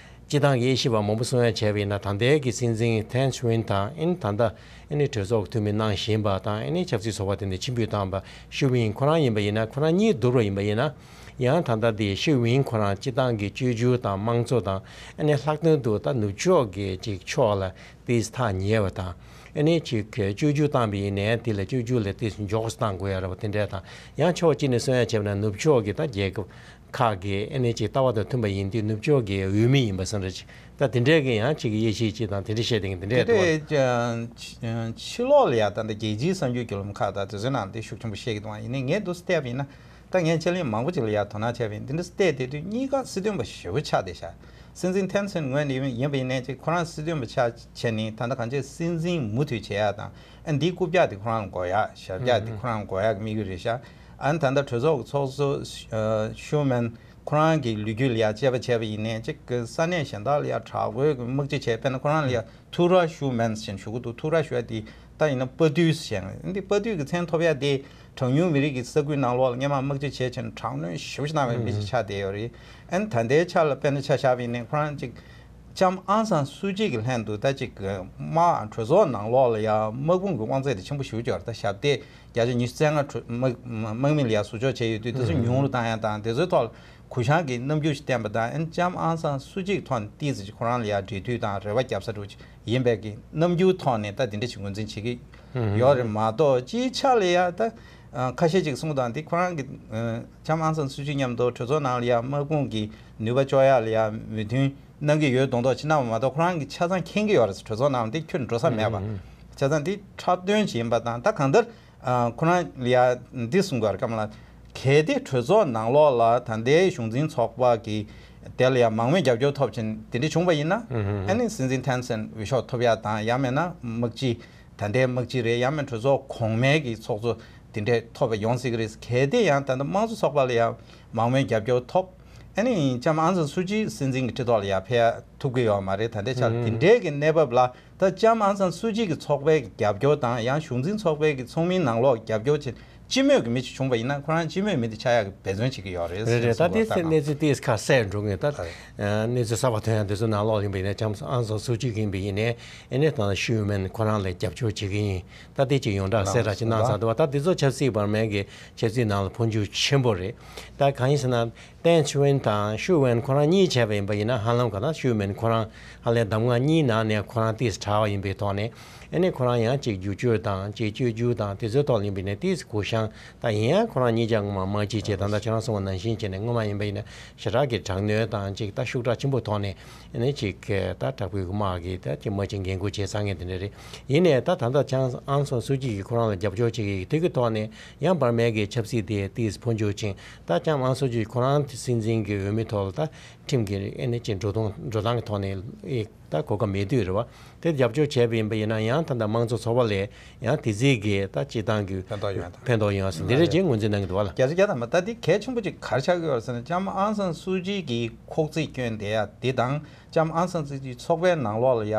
སྤྱི་བཏང་གི་དབྱེ་ཞིབ་པ་མང་པོ་གསུང་ཡ་བྱས་པ་ཡིན་ན། ད་ལྟའི་གི་སྲིད་འཛིན་ཐན་སུ་ཝིན་དང་། ཨ་ནི་ད་ལྟ་ཨ་ནི་གྲོས་ཚོགས་ཀྱི་འཐུས་མི་གནང་བཞིན་པ་དང་། ཨ་ནི་ཆབ་སྲིད་ཚོགས་པ་དེ་ནས་ཕྱིར་འབུད་བཏང་བ་ཤི་ཝིན་ཁོ་རང་ཡིན་པ་ཡིན་ན། ཁོ་རང་གཉིས་བསྡུར་བ་ཡིན་པ་ཡིན་ན། ཡང་ད་ལྟ་དེ་ཤི་ཝིན་ཁོ་རང་སྤྱི་བཏང་གི་བཅོས་བསྒྱུར་དང་དམངས་གཙོ་དང་། ཨ་ནི་ལྷག་དོན་དུ་ད་ནུབ་ཕྱོགས་ཀྱི་ཅིག་ཕྱོགས་ལ་ཏོག་ཙམ་ཐག་ཉེ་བ་དང་། ཨ་ནི་ཅིག་གི་བཅོས་བསྒྱུར་བཏང་པ་ཡིན་ནའི་དེ་ལ་བཅོས་བསྒྱུར་ལ་དེ་མགྱོགས་སུ་བཏང་དགོས་ཡ་རེད་པ། དེ་འདྲ་དང་། ཡང་ཕྱོགས་གཅིག་ནས་གསུང་ཡ་བྱས་པ་ན་ནུབ་ཕྱོགས་ཀྱི་ད་རྒྱལ་ཁབ་ཁག་གི་ཨ་ནི་ཅིག་ལྟ་བ་དང་མཐུན་པ་ཡིན་དུས་ནུབ་ཕྱོགས་ཀྱི་འོས་མི་ཡིན་པ་བཟོ་འདྲ་ཅིག་ད་དེ་འདྲས་ཀྱི་ཡང་ཅིག་དབྱེ་ཞིབ་ཅིག་དང་དེ་འདྲ་བཤད་བསྡད་མཁན་དེ་འདྲས་འདུག་བ། དེ་ཕྱི་ཕྱི་ལོགས་ལ་ཡ་ད་ལྟ་རྒྱལ་སྤྱིའི་གསར་འགྱུར་བརྒྱུད་ལམ་ཁག་དང་དེ་ཚོའི་ནང་དེ་ཤུགས་ཆེན་པོ་བཤད་ཀྱི་འདུག་བ། ཡིན་ནའི་ངས་འདུག་སེ་བལྟས་པ་ཡིན་ན། ད་ངས་ཕྱག་ལས་མང་པོ་ཅིག་ལ་ཡ་དོ་སྣང་བྱས་པ་ཡིན། འདི་འདྲ་བལྟས་བསྡད་དུས་གཉིས་ཀ་སྲིད་དོན་པ་ཞེ་པོ་ཆགས་བསྡད་ཤག་སྲིད་འཛིན་ཐན་སན་ངོས་ནས་ཡིན་པ་ཡིན་ནའི་ཅིག་ཁོ་རང་སྲིད་དོན་པ་ཆགས་བྱས་ནས་ད་ལྟ་གང་ཅི་སྲིད་འཛིན་མུ་མཐུད་བྱེད་ཡ་དང་། ཨ་འདིའི་རྐུབ་བཀྱག་དེ་ཁོ་རང་ལ་དགོས་ཡ། ཞབས་བཀྱག་དེ་ཁོ་རང་ལ་དགོས་ཡ་གི་དམིགས་ཡུལ་རེད་ཤག་ཨ་ནི་ད་ལྟ་གྲོས་ཚོགས་ཀྱི་ཚོགས་གཙོ་ཤུ་མན་ཁོ་རང་གི་ལོ་རྒྱུས་ལ་ཡ་དཔྱད་པ་བྱས་པ་ཡིན་ནའི་ཅིག་ས་གནས་གཞན་དག་ལ་ཡ་དྲག་པོའི་དམག་སྤྱི་བྱས། དཔེར་ན་ཁོ་རང་ལ་ཡ་ཐུ་ར་ཤུ་མན་ཟེར་ཞུ་གི་འདུག་ཐུ་ར་ཞུ་ཡ་དེ་ད་ཡིན་ན་དཔའ་བརྟུལ་ཟེར་ཡང་འདི་དཔའ་བརྟུལ་གྱི་མཚན་ཐོབ་ཡ་དེ་གྲངས་ཉུང་མི་རིགས་ཀྱི་ས་ཁུལ་ནང་ལོགས་ལ་སྔོན་མ་དམག་སྤྱི་བྱས་ཕྱིན་དྲག་གནོན་ཞེ་པོ་ཞིག་གནང་བའི་མི་ཞིག་ཆགས་བསྡད་ཡོད་རེད། ཨ་ནི་ད་ལྟའི་ཆ་ལ་དཔེར་ན་ཆ་བཞག་པ་ཡིན་ན་ཁོ་རང་ཅིག་ལྕམ་ཨང་སང་སུའུ་ཅི་གི་ལྷན་དུ་ད་ཅིག་དམག་གྲོས་ཚོགས་ནང་ལོགས་ལ་ཡ་དམག་དཔུང་གི་དབང་ཚད་དེ་ཆེན་པོ་ཞེ་པོ་ཅིག་ཡོད་རེད། ད་ཞབས་སྟེགས་བརྒྱ་ཆ་ཉི་ཤུ་རྩ་ལྔ་དམག་དམག་མི་ལ་ཡ་ཟུར་འཇོག་བྱས་ཡོད་དུས་དེ་ཚོ་ཉུང་རུ་བཏང་ཡ་དང་དེ་ཚོའི་ཐོག་ལ། གུ་བཤངས་ཀྱི་རྣམ་འགྱུར་ཞིག་བསྟན་པ་དང་། ཨ་ནི་ལྕམ་ཨང་སང་སུའུ་ཅི་གི་ཐོག་ནས་ཏོག་ཙམ་ཅིག་ཁོ་རང་ལ་ཡ་འབྲེལ་མཐུད་དང་རེ་བ་རྒྱབ་ས་འདྲ་བོ་ཅིག་ཡིན་པའི་གི་རྣམ་འགྱུར་ཐོག་ནས་ད་དེ་འདྲ་ཞིག་ངོས་འཛིན་བྱེད་ཀྱི་ཡོད་རེད་མ་གཏོགས། སྤྱིའི་ཆ་ལ་ཡ་ད་ཁ་ཤས་ཅིག་གསུང་དང་དེ་ཁོ་རང་གི་ལྕམ་ཨང་སང་སུའུ་ཅི་མཉམ་དུ་གྲོས་ཚོགས་ནང་ལ་ཡ་དམག་དཔུང་གི་ནུས་པ་གཅོག་ཡ་ལ་ཡ་མོས་མཐུན་གནང་གི་ཡོད་མདོག་མདོག་ཅིག་གནང་བ་མ་གཏོགས། ཁོ་རང་གི་ཆ་ཚང་མཁྱེན་གྱི་ཡོད་རེད། གྲོས་ཚོགས་ནང་ལ་དེ་ཁྱོན་འགྲོ་ས་མེད་པ། ཆ་ཚང་དེ་འཁྲབ་སྟོན་ཅིག་ཡིན་པ་དང་། ད་གང་ལྟར། ཨ་ཁོ་རང་ལ་ཡ་འདི་གསུང་གི་ཡོད་རེད། ཀམ་ལ་གལ་ཏེ་གྲོས་ཚོགས་ནང་ལོགས་ལ་ད་ལྟའི་གཞུང་འཛིན་ཚོགས་པ་གི་དེ་ལ་ཡ་མང་མོས་རྒྱབ་སྐྱོར་ཐོབ་ཕྱིན་དེ་འདྲ་བྱུང་བ་ཡིན་ན། ཨ་ནི་སྲིད་འཛིན་ཐན་སན་འོས་ཤོག་ཐོབ་ཡ་དང་། ཡང་མིན་ན་དམག་སྤྱི་ད་ལྟའི་དམག་སྤྱི་རེད། ཡང་མིན་གྲོས་ཚོགས་གོང་མའི་གི་ཚོགས་གཙོ་དེ་འདྲ་ཐོབ་པ་ཡོང་སྲིད་ཀྱི་རེད། གལ་ཏེ་ཡང་ད་ལྟ་དམངས་གཙོ་ཚོགས་པ་ལ་ཡ་མང་མོས་རྒྱབ་སྐྱོར་ཐོབ། ཨ་ནི་ལྕམ་ཨང་སང་སུའུ་ཅི་སྲིད་འཛིན་གྱི་ཁྲི་ཐོག་ལ་ཡ་ཕེབས་ཐུབ་ཀྱི་ཡོད་མ་རེད། ད་ལྟའི་ཆར་དེ་འདྲའི་གི་གནས་བབ་ལ། ད་ལྕམ་ཨང་སང་སུའུ་ཅི་གི་ཚོགས་པའི་རྒྱབ་སྐྱོར་དང་ཡང་གཞུང་འཛིན་ཚོགས་པའི་གི་ཚོགས་མིའི་ནང་ལོགས་རྒྱབ་སྐྱོར་བྱེད་སྤྱི་མོས་ཀྱི་མི་ཅིག་བྱུང་བ་ཡིན་ན་ཁོ་རང་སྤྱི་མོས་མི་དེ་ཆགས་ཡག་གི་འབད་བརྩོན་བྱེད་ཀྱི་ཡོད་རེད་ཟེར་རེད་རེད། ད་ལྟའི་གསལ་གནས་ཚུལ་ཏོག་ཙམ་ཁ་གསལ་འགྲོ་གི་ཡོད། ད་གནས་ཚུལ་གསར་པ་ཐོན་ཡག་དེ་ཚོ་ནང་ལོགས་ཡིན་པ་ཡིན་ན་ལྕམ་ཨང་སང་སུའུ་ཅི་གི་ཡིན་པ་ཡིན་ནའི་ཨེ་ནས་དང་ཤུ་མན་ཁོ་རང་ལ་རྒྱབ་སྐྱོར་བྱེད་ཀྱི་ཡིན། ད་དེ་ཅིག་ཡོངས་གྲགས་གསལ་དྲགས་ཅིག་གནང་ཚར་འདུག་བ། ད་དེ་ཚོ་ཆབ་སྲིད་བར་མའི་གི་ཆབ་སྲིད་ནང་ལ་འཕོ་འགྱུར་ཆེན་པོ་རེད། ད་གང་ཡིན་ཟེར་ན། ཏན་ཆི་ཝེན་དང་ཤུ་ཝེན་ཁོ་རང་གཉིས་བྱས་པ་ཡིན་པ་ཡིན་ན་ཧ་ལམ་ག་ད་ཤུ་ཝེན་ཁོ་རང་ཧ་ལས་གདམ་ང་གཉིས་ནང་ནས་ཁོ་རང་ཏིས་དྲག་པ་ཡིན་པའི་ཐོག་ནས། ཨེ་ནས་ཁོ་རང་ཡང་ཅིག་བསྒྱུར་བཅོས་དང་ཅིག་བཅོས་བསྒྱུར་དང་དེ་ཚོའི་ཐོག་ཡིན་པ་ཡིན་ན་ཏིས་གུ་བཤངས། ད་ཡིན་ཡང་ཁོ་རང་གཉིས་ཀྱང་ངོ་མ་དམག་སྤྱི་བྱས་ད་ལྟ་ཁྱེད་རང་གསུངས་པ་ནང་བཞིན་བྱས་ནས་སྔོན་མ་ཡིན་པ་ཡིན་ན་ཞེ་དྲག་གི་དྲག་གནོན་དང་ཅིག་ད་ཤུགས་དྲག་ཆེན་པོའི་ཐོག་ནས་ཨེ་ནས་ཅིག་ད་དྲག་པོའི་དམག་གི་ད་ཅིག་དམག་སྤྱི་འགན་འཁུར་བྱས་ཚར་མཁན་དེ་འདྲ་རེད། ཡིན་ནའི་ད་ད་ལྟ་ལྕམ་ཨང་སང་སུའུ་ཅི་གིས་ཁོ་རང་ལ་རྒྱབ་སྐྱོར་བྱེད་ཀྱི་དེ་གི་ཐོག་ནས། ཡང་བར་མའི་གི་ཆབ་སྲིད་དེ་ཏིས་འཕོ་འགྱུར་ཕྱིན། ད་ལྕམ་ཨང་སུ་ཅི་ཁོ་རང་དེ་སྲིད་འཛིན་གྱི་འོས་མི་ཐོག་ལ་ད་ཁྲིམས་ཀྱི་ཨེ་ནས་ཅིག་འགྲོ་སྟངས་འགྲོ་སྟངས་ཀྱི་ཐོག་ནས་ཨེ་ད་གོ་སྐབས་མེད་དུས་རེད་བ། དེ་རྒྱབ་སྐྱོར་བྱས་པ་ཡིན་པ་ཡིན་ན་ཡང་ད་ལྟ་དམངས་གཙོ་ཚོགས་པ་ལ་ཡང་དེ་རྩིས་ཀྱི་ད་སྤྱི་བཏང་གི་ཕན་ཐོགས་ཡོང་ཡ་དང་ཕན་ཐོགས་ཡོང་ཡ་སོགས་འདི་འདྲ་ཅིག་ངོས་འཛིན་གནང་གི་འདུག་བ་ལ། བརྒྱ་ཆ་བརྒྱ་ཐམ་པ་ད་འདི་གལ་ཆེན་པོ་ཅིག་ག་རེ་ཆགས་ཀྱི་ཡོད་རེད་ཟེར་ན། ལྕམ་ཨང་སང་སུ་ཅི་གིས་ཁོག་རྩིས་བསྐྱོན་བསྡད་ཡ་འདི་དང་། ལྕམ་ཨང་སང་སུ་ཅི་ཚོགས་པའི་ནང་ལོགས་ལ་ཡ་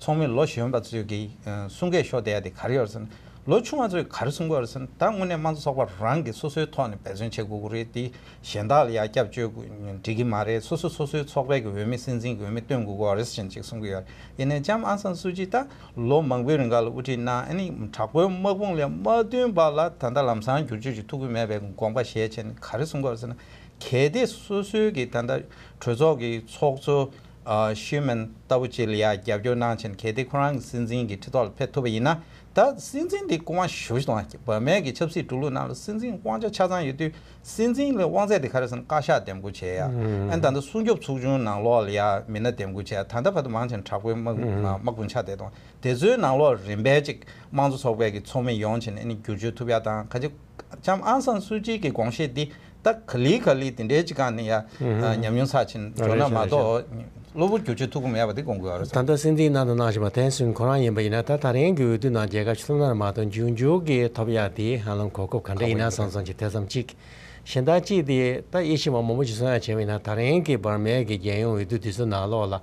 ཚོགས་མི་ལོ་གཞོན་པ་ཚོས་ཀྱི་ཨ་གསུང་སྐད་ཤོར་བསྡད་ཡ་དེ་ག་རེ་ཡོད་རེད་ཟེར་ན། ལོ་ཆུང་བ་ཚོས་ག་རེ་གསུང་གི་ཡོད་རེད་ཟེར་ན། ད་དངོས་གནས་དམངས་གཙོ་ཚོགས་པ་རང་གིས་སོ་སོའི་ཐོག་ནས་འབད་བརྩོན་བྱེད་དགོས་ཀྱི་རེད། དེ་གཞན་དག་ལ་ཡ་སྐྱབས་བཅོལ་དགོས་འགྲིག་གི་མ་རེད། སོ་སོ་སོ་སོའི་ཚོགས་པའི་གི་འོས་མི་སྲིད་འཛིན་གི་འོས་མི་བཏོན་དགོས་ཀྱི་ཡོད་རེད་ཟེར་ཅིག་གསུང་གི་ཡོད་རེད། ཡིན་ནའི་ལྕམ་ཨང་སང་སུ་ཅི་ད་ལོ་མང་པོའི་རིང་ག་ལ་དབུ་ཁྲིད་གནང་། ཨ་ནི་དྲག་པོའི་དམག་དཔུང་ལ་མ་བསྟུན་པ་ལ་ད་ལྟ་ལམ་སང་བསྒྱུར་བཅོས་ཀྱི་ཐུགས་ཁུར་མེད་པའི་དགོངས་པ་བཞེས་བྱས་ནས་ག་རེ་གསུང་གི་ཡོད་རེད་ཟེར་ན། གལ་ཏེ་སོ་སོའི་གི་ད་ལྟ་གྲོས་ཚོགས་ཀྱི་ཚོགས་གཙོ་ཨ་ཤུ་མན་ལྟ་བུ་ཅིག་ལ་ཡ་རྒྱབ་སྐྱོར་གནང་བྱས་ནས་གལ་ཏེ་ཁོ་རང་གི་སྲིད་འཛིན་གྱི་ཁྲི་ཐོག་ལ་ཕེབས་ཐུབ་པ་ཡིན་ན། ད་སྲིད་འཛིན་འདི་སྐུ་དབང་ཞེ་པོ་ཞིག་གཏོང་བ། བར་མའི་གི་ཆབ་སྲིད་འགྲོ་ལུགས་ནང་ལ་སྲིད་འཛིན་དབང་ཆ་ཆ་ཚང་ཡོད་དུས་སྲིད་འཛིན་ལ་དབང་ཚད་དེ་ག་རེ་ཟེར་ན། བཀའ་ཤག་འདེམས་བསྐོ་བྱེད་ཡ། ཨ་ནི་ད་ལྟ་སྲུང་སྐྱོབ་ཚོགས་ཆུང་ནང་ལོགས་ལ་ཡ་མི་སྣ་འདེམས་བསྐོ་བྱེད་ཡ། ད་ལྟ་བར་དུ་མང་ཆེ་དྲག་པོའི་དམག་དམག་དཔུང་ཆགས་བསྡད་གཏོང་། དེ་ཚོའི་ནང་ལོགས་རིམ་པས་ཅིག་དམངས་གཙོ་ཚོགས་པའི་གི་ཚོགས་མི་ཡོང་བྱས་ནས་ཨ་ནི་བསྒྱུར་བཅོས་ཐུབ་ཡ་དང་། ག་ཅི་ལྕམ་ཨང་སང་སུ་ཅི་གི་དགོངས་བཞེད་འདི་ད་ག་ལེ་ག་ལེ་དེ་འདྲའི་ཅིག་སྒང་ནས་ཡ་ཨ་ཉམས་མྱོང་ཚར་ཕྱིན་འགྲོ་ན་མ་གཏོགས་གློ་བུར་བསྒྱུར་བཅོས་ཐུབ་ཀྱི་མེད་པ་དེ་དགོངས་དགོས་པ་རེད། ད་ལྟ་སྲིད་འཛིན་གནང་དང་གནང་བཞིན་པ་ཐན་སུན་ཁོ་རང་ཡིན་པ་ཡིན་ན། ད་ད་རིང་གི་འོས་བསྡུ་ནང་རྒྱལ་ཁ་ཆུང་ཙམ་མ་གཏོགས་འབྱུང་འགྱུར་གྱི་ཐོབ་ཡ་དེ་ཧ་ལམ་གོ་སྐབས་ག་འདྲ་ཡིན་ན་བསམ་བསམ་ཅིག་དེ་ཙམ་གཅིག་གཞན་དག་གཅིག་དེ་ད་དབྱེ་ཞིབ་མང་པོ་ཞིག་གསུང་ཡ་བྱས་པ་ཡིན་ན། ད་རིང་གི་བར་མའི་གི་རྒྱལ་ཡོངས་འོས་བསྡུ་དེ་ཚོ་ནང་ལོགས་ལ་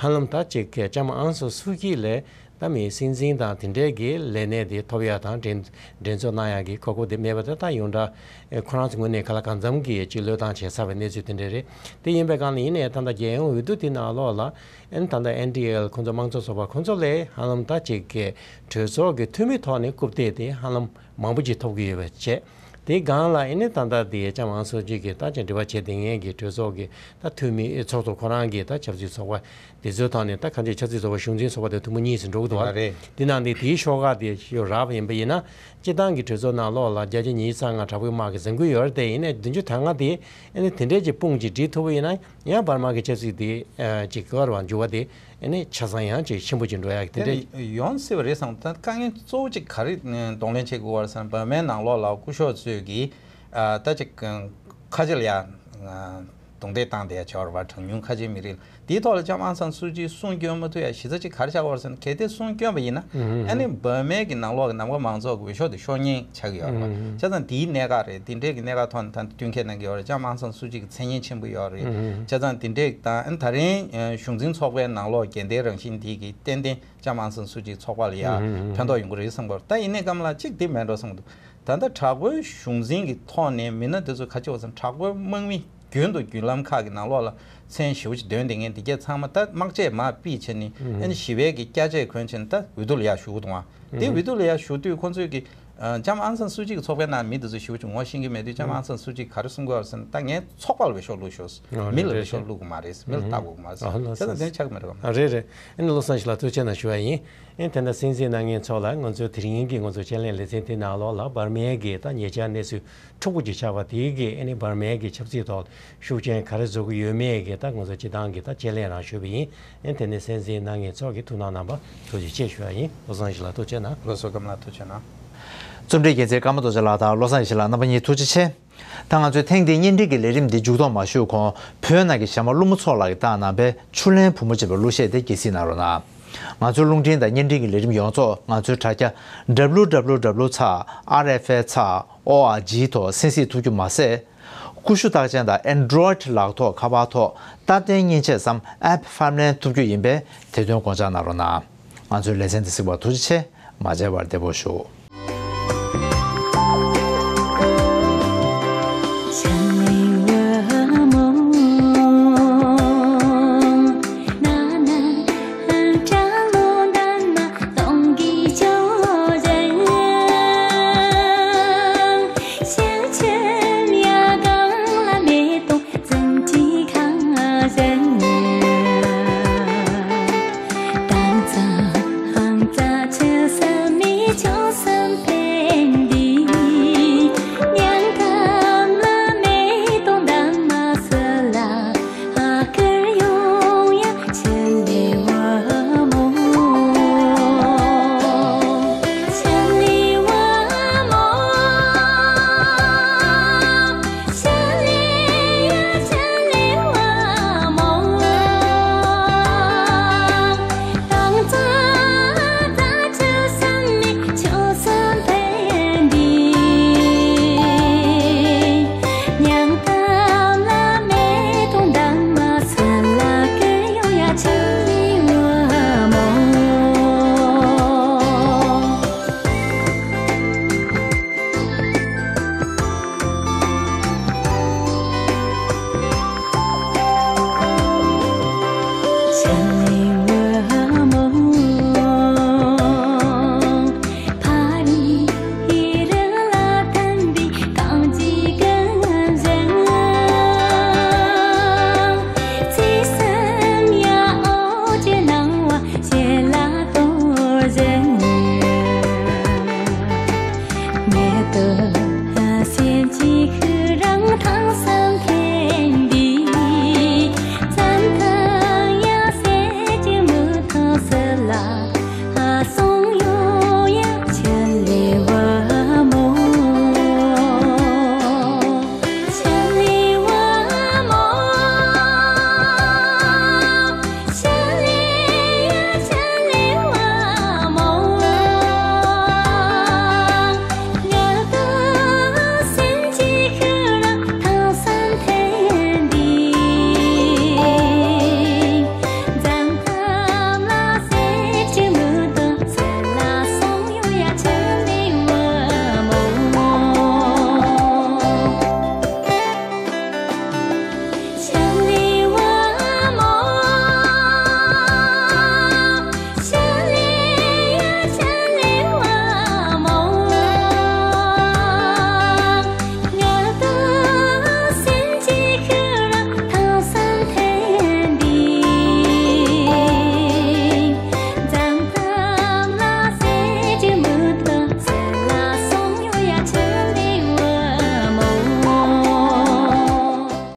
ཧ་ལམ་ད་ཅིག་གི་ལྕམ་ཨང་སང་སུ་ཅི་ལས། ད་མི་སྲིད་འཛིན་དང་དེ་འདྲའི་གི་ལས་གནས་དེ་ཐོབ་ཡ་དང་འགྲན་འགྲན་རྩོད་གནང་ཡ་གི་གོ་སྐབས་དེ་མེད་པ་དེ་ད་ཡོངས་གྲགས་ཨེ་ཁོ་རང་ཚོ་ངོས་ནས་ག་ལ་གང་འཚམ་གི་ཅིག་བློས་བཏང་བྱས་ཚར་བའི་གནས་ཚུལ་དེ་འདྲ་རེད། དེ་ཡིན་པའི་སྒང་ལ་ཡིན་ནའི་ད་ལྟ་རྒྱལ་ཡོངས་འོས་བསྡུ་དེ་ནང་ལོགས་ལ་ཨེ་ད་ལྟ་ཨེན་ཌི་ཨེལ་ཁོང་ཚོ་དམངས་གཙོ་ཚོགས་པ་ཁོང་ཚོ་ལས་ཧ་ལམ་ད་ཅིག་གི་གྲོས་ཚོགས་ཀྱི་འཐུས་མི་ཐོག་ནས་རྐུབ་སྟེགས་དེ་ཧ་ལམ་མང་པོ་ཅིག་ཐོབ་གི་ཡོད་པ་བྱས། དེའི་སྒང་ལ་ཨེ་ནི་ད་ལྟ་དེ་ལྕམ་ཨང་སུ་ཅི་གི་ད་ཅི་འབྲེལ་བ་བྱེད་བསྡད་མཁན་གྱི་གྲོས་ཚོགས་ཀྱི་ད་འཐུས་མི་ཚོགས་གཙོ་ཁོ་རང་གི་ད་ཆབ་སྲིད་ཚོགས་པ་དེ་ཚོའི་ཐོག་ནས་ད་གང་ཅི་ཆབ་སྲིད་ཚོགས་པ་གཞུང་འཛིན་ཚོགས་པ་དེ་ཐུན་མོང་གཉིས་སུ་འགྲོ་གི་འདུག་བ། ཨ་རེད། དེ་ནང་དེ་དེའི་ཤོག་ཁག་དེ་ཡོད་རག་པ་ཡིན་པ་ཡིན་ན། སྤྱི་བཏང་གི་གྲོས་ཚོགས་ནང་ལོགས་ལ་བརྒྱ་ཆ་ཉི་ཤུ་རྩ་ལྔ་དྲག་པོའི་དམག་གི་འཛིན་སྐྱོང་ཡོད་རེད་དེ། ཡིན་ནའི་བདུན་ཅུ་དོན་ལྔ་དེ་ཨེ་ནི་དེ་འདྲས་ཀྱི་དཔུང་ཅིག་སྒྲིལ་ཐུབ་པ་ཡིན་ན། ཡང་བར་མ་གི་ཆབ་སྲིད་དེ་ཨ་ཅིག་ག་རེ་བ་འགྱུར་བ་དེ་ཨེ་ནི་ཆ་ཚང་ཡང་ཅིག་ཆེན་པོ་ཅིག་འགྲོ་ཡག་གི་དེ་འདྲས། ཡོང་སྲིད་པ་རེད་བསམ། ད་དཀའ་ངལ་གཙོ་བོ་གཅིག་ག་རེ་གདོང་ལེན་བྱེད་དགོས་པ་རེད་ཟེར་ན། འབར་མའི་ནང་ལོགས་ལ་སྐུ་ཞབས་ཚོས་ཀྱིས་ཨ་ད་ཅིག་ཁ་ཆེ་ལ་ཡ་རྡུང་རྡེག་བཏང་བསྡད་ཡ་བྱ་བ་རེད་བ། གྲངས་ཉུང་ཁ་ཆེའི་མི་རིགས་དེའི་ཐོག་ལ་ལྕམ་ཨང་སང་སུའུ་ཅི་གསུང་སྐྱོན་མ་ཐུབ་ཡ་གཞི་རྩ་གཅིག་ག་རེ་ཆགས་པ་རེད་ཟེར་ན། གལ་ཏེ་གསུང་སྐྱོན་པ་ཡིན་ན། ཨ་ནི་འབར་མའི་གི་ནང་ལོགས་ཀྱི་ནམ་མཁའ་མང་ཚོགས་ཀྱི་འོས་ཤོག་དེ་ཤོར་ཉེན་ཆགས་ཀྱི་ཡོད་རེད་བ། བྱས་ཙང་དེའི་གནད་འགག་རེད། དེ་འདྲའི་གི་གནད་འགག་ཐོག་ནས་ད་བསྟུན་མཁས་གནང་གི་ཡོད་རེད། ལྕམ་ཨང་སང་སུའུ་ཅི་གི་མཚན་སྙན་ཆེན་པོ་ཡོད་རེད། བྱས་ཙང་དེ་འདྲའི་ད་ཨ་ནི་ད་རིང་གཞུང་འཛིན་ཚོགས་པའི་ནང་ལོགས་འགལ་ཟླའི་རང་བཞིན་དེ་གི་ཏན་ཏན་ལྕམ་ཨང་སང་སུའུ་ཅི་ཚོགས་པ་ལ་ཡ་ཕན་ཐོགས་ཡོང་གི་རེད་བསམ་གི་ཡོད་རེད། ད་ཡིན་ནའི་སྐབས་ལ་གཅིག་དེ་མེད་འགྲོ་བསམ་གི་འདུག་ད་ལྟ་དྲག་པོའི་གཞུང་འཛིན་གྱི་ཐོག་ནས་མི་སྣ་དེ་ཚོ་ག་ཅི་བ་ཟེར་ན། དྲག་པོའི་དམག་མི་རྒྱུན་དུ་བརྒྱུད་ལམ་ཁག་གི་ནང་ལོགས་ལ་མཚན་ཞེ་པོ་ཅིག་འདོན་བསྡད་མཁན་དེ་གས་ཚང་མ་ད་དམག་ཆས་མར་ཕུད་བྱས་ནས། ཨ་ནི་ཞི་བའི་གི་སྐྱ་ཆས་གོན་བྱས་ནས་ད་འོས་བསྡུ་ལ་ཡར་ཞུགས་གི་འདུག་ཨ། དེ་འོས་བསྡུ་ལ་ཡར་ཞུགས་དུས་ཁོང་ཚོས་ཀྱི་ཨ་ལྕམ་ཨང་སང་སུའུ་ཅི་གི་ཚོགས་པའི་ནང་མི་དེ་ཚོ་ཞེ་པོ་ཅིག་ངོ་ཤེས་ཀྱི་མེད་དུས། ལྕམ་ཨང་སང་སུའུ་ཅི་ག་རེ་གསུང་གི་ཡོད་ཟེར་ན། ད་ངའི་ཚོགས་པ་ལ་འོས་ཤོག་བླུགས་ཤོག། མི་ལ་འོས་ཤོག་བླུགས་གི་མ་རེད། མི་ལ་ལྟ་དགོས་གི་མ་རེད། བྱས་ཙང་དེ་ཆགས་ཀྱི་མ་རེད་བ། རེད་རེད། ཨ་ནི་བློ་བཟང་ཞིག་ལ་ཐུགས་རྗེ་ཆེ་གནང་ཞུ་བ་ཡིན། ཨེ་དེ་འདྲ་སྲིད་འཛིན་རྣམ་ངེས་མཆོག་ལ་ང་ཚོའི་དེ་རིང་གི་ང་ཚོའི་དཔྱད་གླེང་ལེ་ཚན་དེའི་ནང་ལོགས་ལ་འབར་མའི་གི་ད་ཉེ་ཆར་གནས་ཚུལ་འཁྲུག་པོ་ཅིག་ཆགས་པ་དེའི་གི་ཨེ་ནི་འབར་མའི་གི་ཆབ་སྲིད་ཐོག་ཤུགས་རྐྱེན་ག་རེ་བཟོ་གི་ཡོད་མེད་གི་ད་ང་ཚོ་སྤྱི་བཏང་གི་ད་དཔྱད་གླེང་རང་ཞུས་པ་ཡིན། ཨེ་དེ་ནས་སྲིད་འཛིན་རྣམ་ངེས་མཆོག་གིས་ཐུགས་སྣང་གནང་བ་ཐུགས་རྗེ་ཆེ་ཞུ་བ་ཡིན། བློ་བཟང་ཞིག་ལ་ཐུགས་རྗེ་ཆེ་གནང་། ལགས་སོ། ཀརྨ་ལགས་ཐུགས་རྗེ་ཆེ་གནང་། རྩོམ་སྒྲིག་འགན་འཛིན་ཀརྨ་རྡོ་རྗེ་ལགས་དང་བློ་བཟང་ཡེ་ཤེས་ལགས་རྣམ་པ་གཉིས་ཐུགས་རྗེ་ཆེ། ད་ང་ཚོའི་ཐེངས་འདིའི་བརྙན་འཕྲིན་གྱི་ལས་རིམ་འདི་མཇུག་བསྡོམས་མ་ཞུས་གོང་། བོད་ནང་གི་གཞས་མ་ཀླུ་མོ་ཚོགས་ལགས་ཀྱིས་བཏང་གནང་པའི་ཆུ་ལེན་བུ་མོ་ཅེས་པའི་གླུ་གཞས་དེ་རྒྱལ་སྲིད་གནང་རོགས་གནང་། ང་ཚོའི་རླུང་འཕྲིན་དང་བརྙན་འཕྲིན་གྱི་ལས་རིམ་ཡོངས་རྫོགས་ང་ཚོའི་དྲ་རྒྱ་W W W ཚེག་R F A ཚེག O R G ཐོག་གསན་གཟིགས་ཐུབ་རྒྱུ་མ་ཟད། ཀུ་ཤུ་རྟགས་ཅན་དང་Android ལག་ཐོགས་ཁ་པར་ཐོག་རྟག་བརྟན་མཉེན་ཆས་སམ་App ཕབ་ལེན་ཐུབ་རྒྱུ་ཡིན་པས་དེ་དོན་དགོངས་འཇགས་གནང་རོགས་གནང་། ང་ཚོའི་ལེ་ཚན་འདི་གཟིགས་པར་ཐུགས་རྗེ་ཆེ། མ་མཇལ་བར་བདེ་པོ་བཞུགས།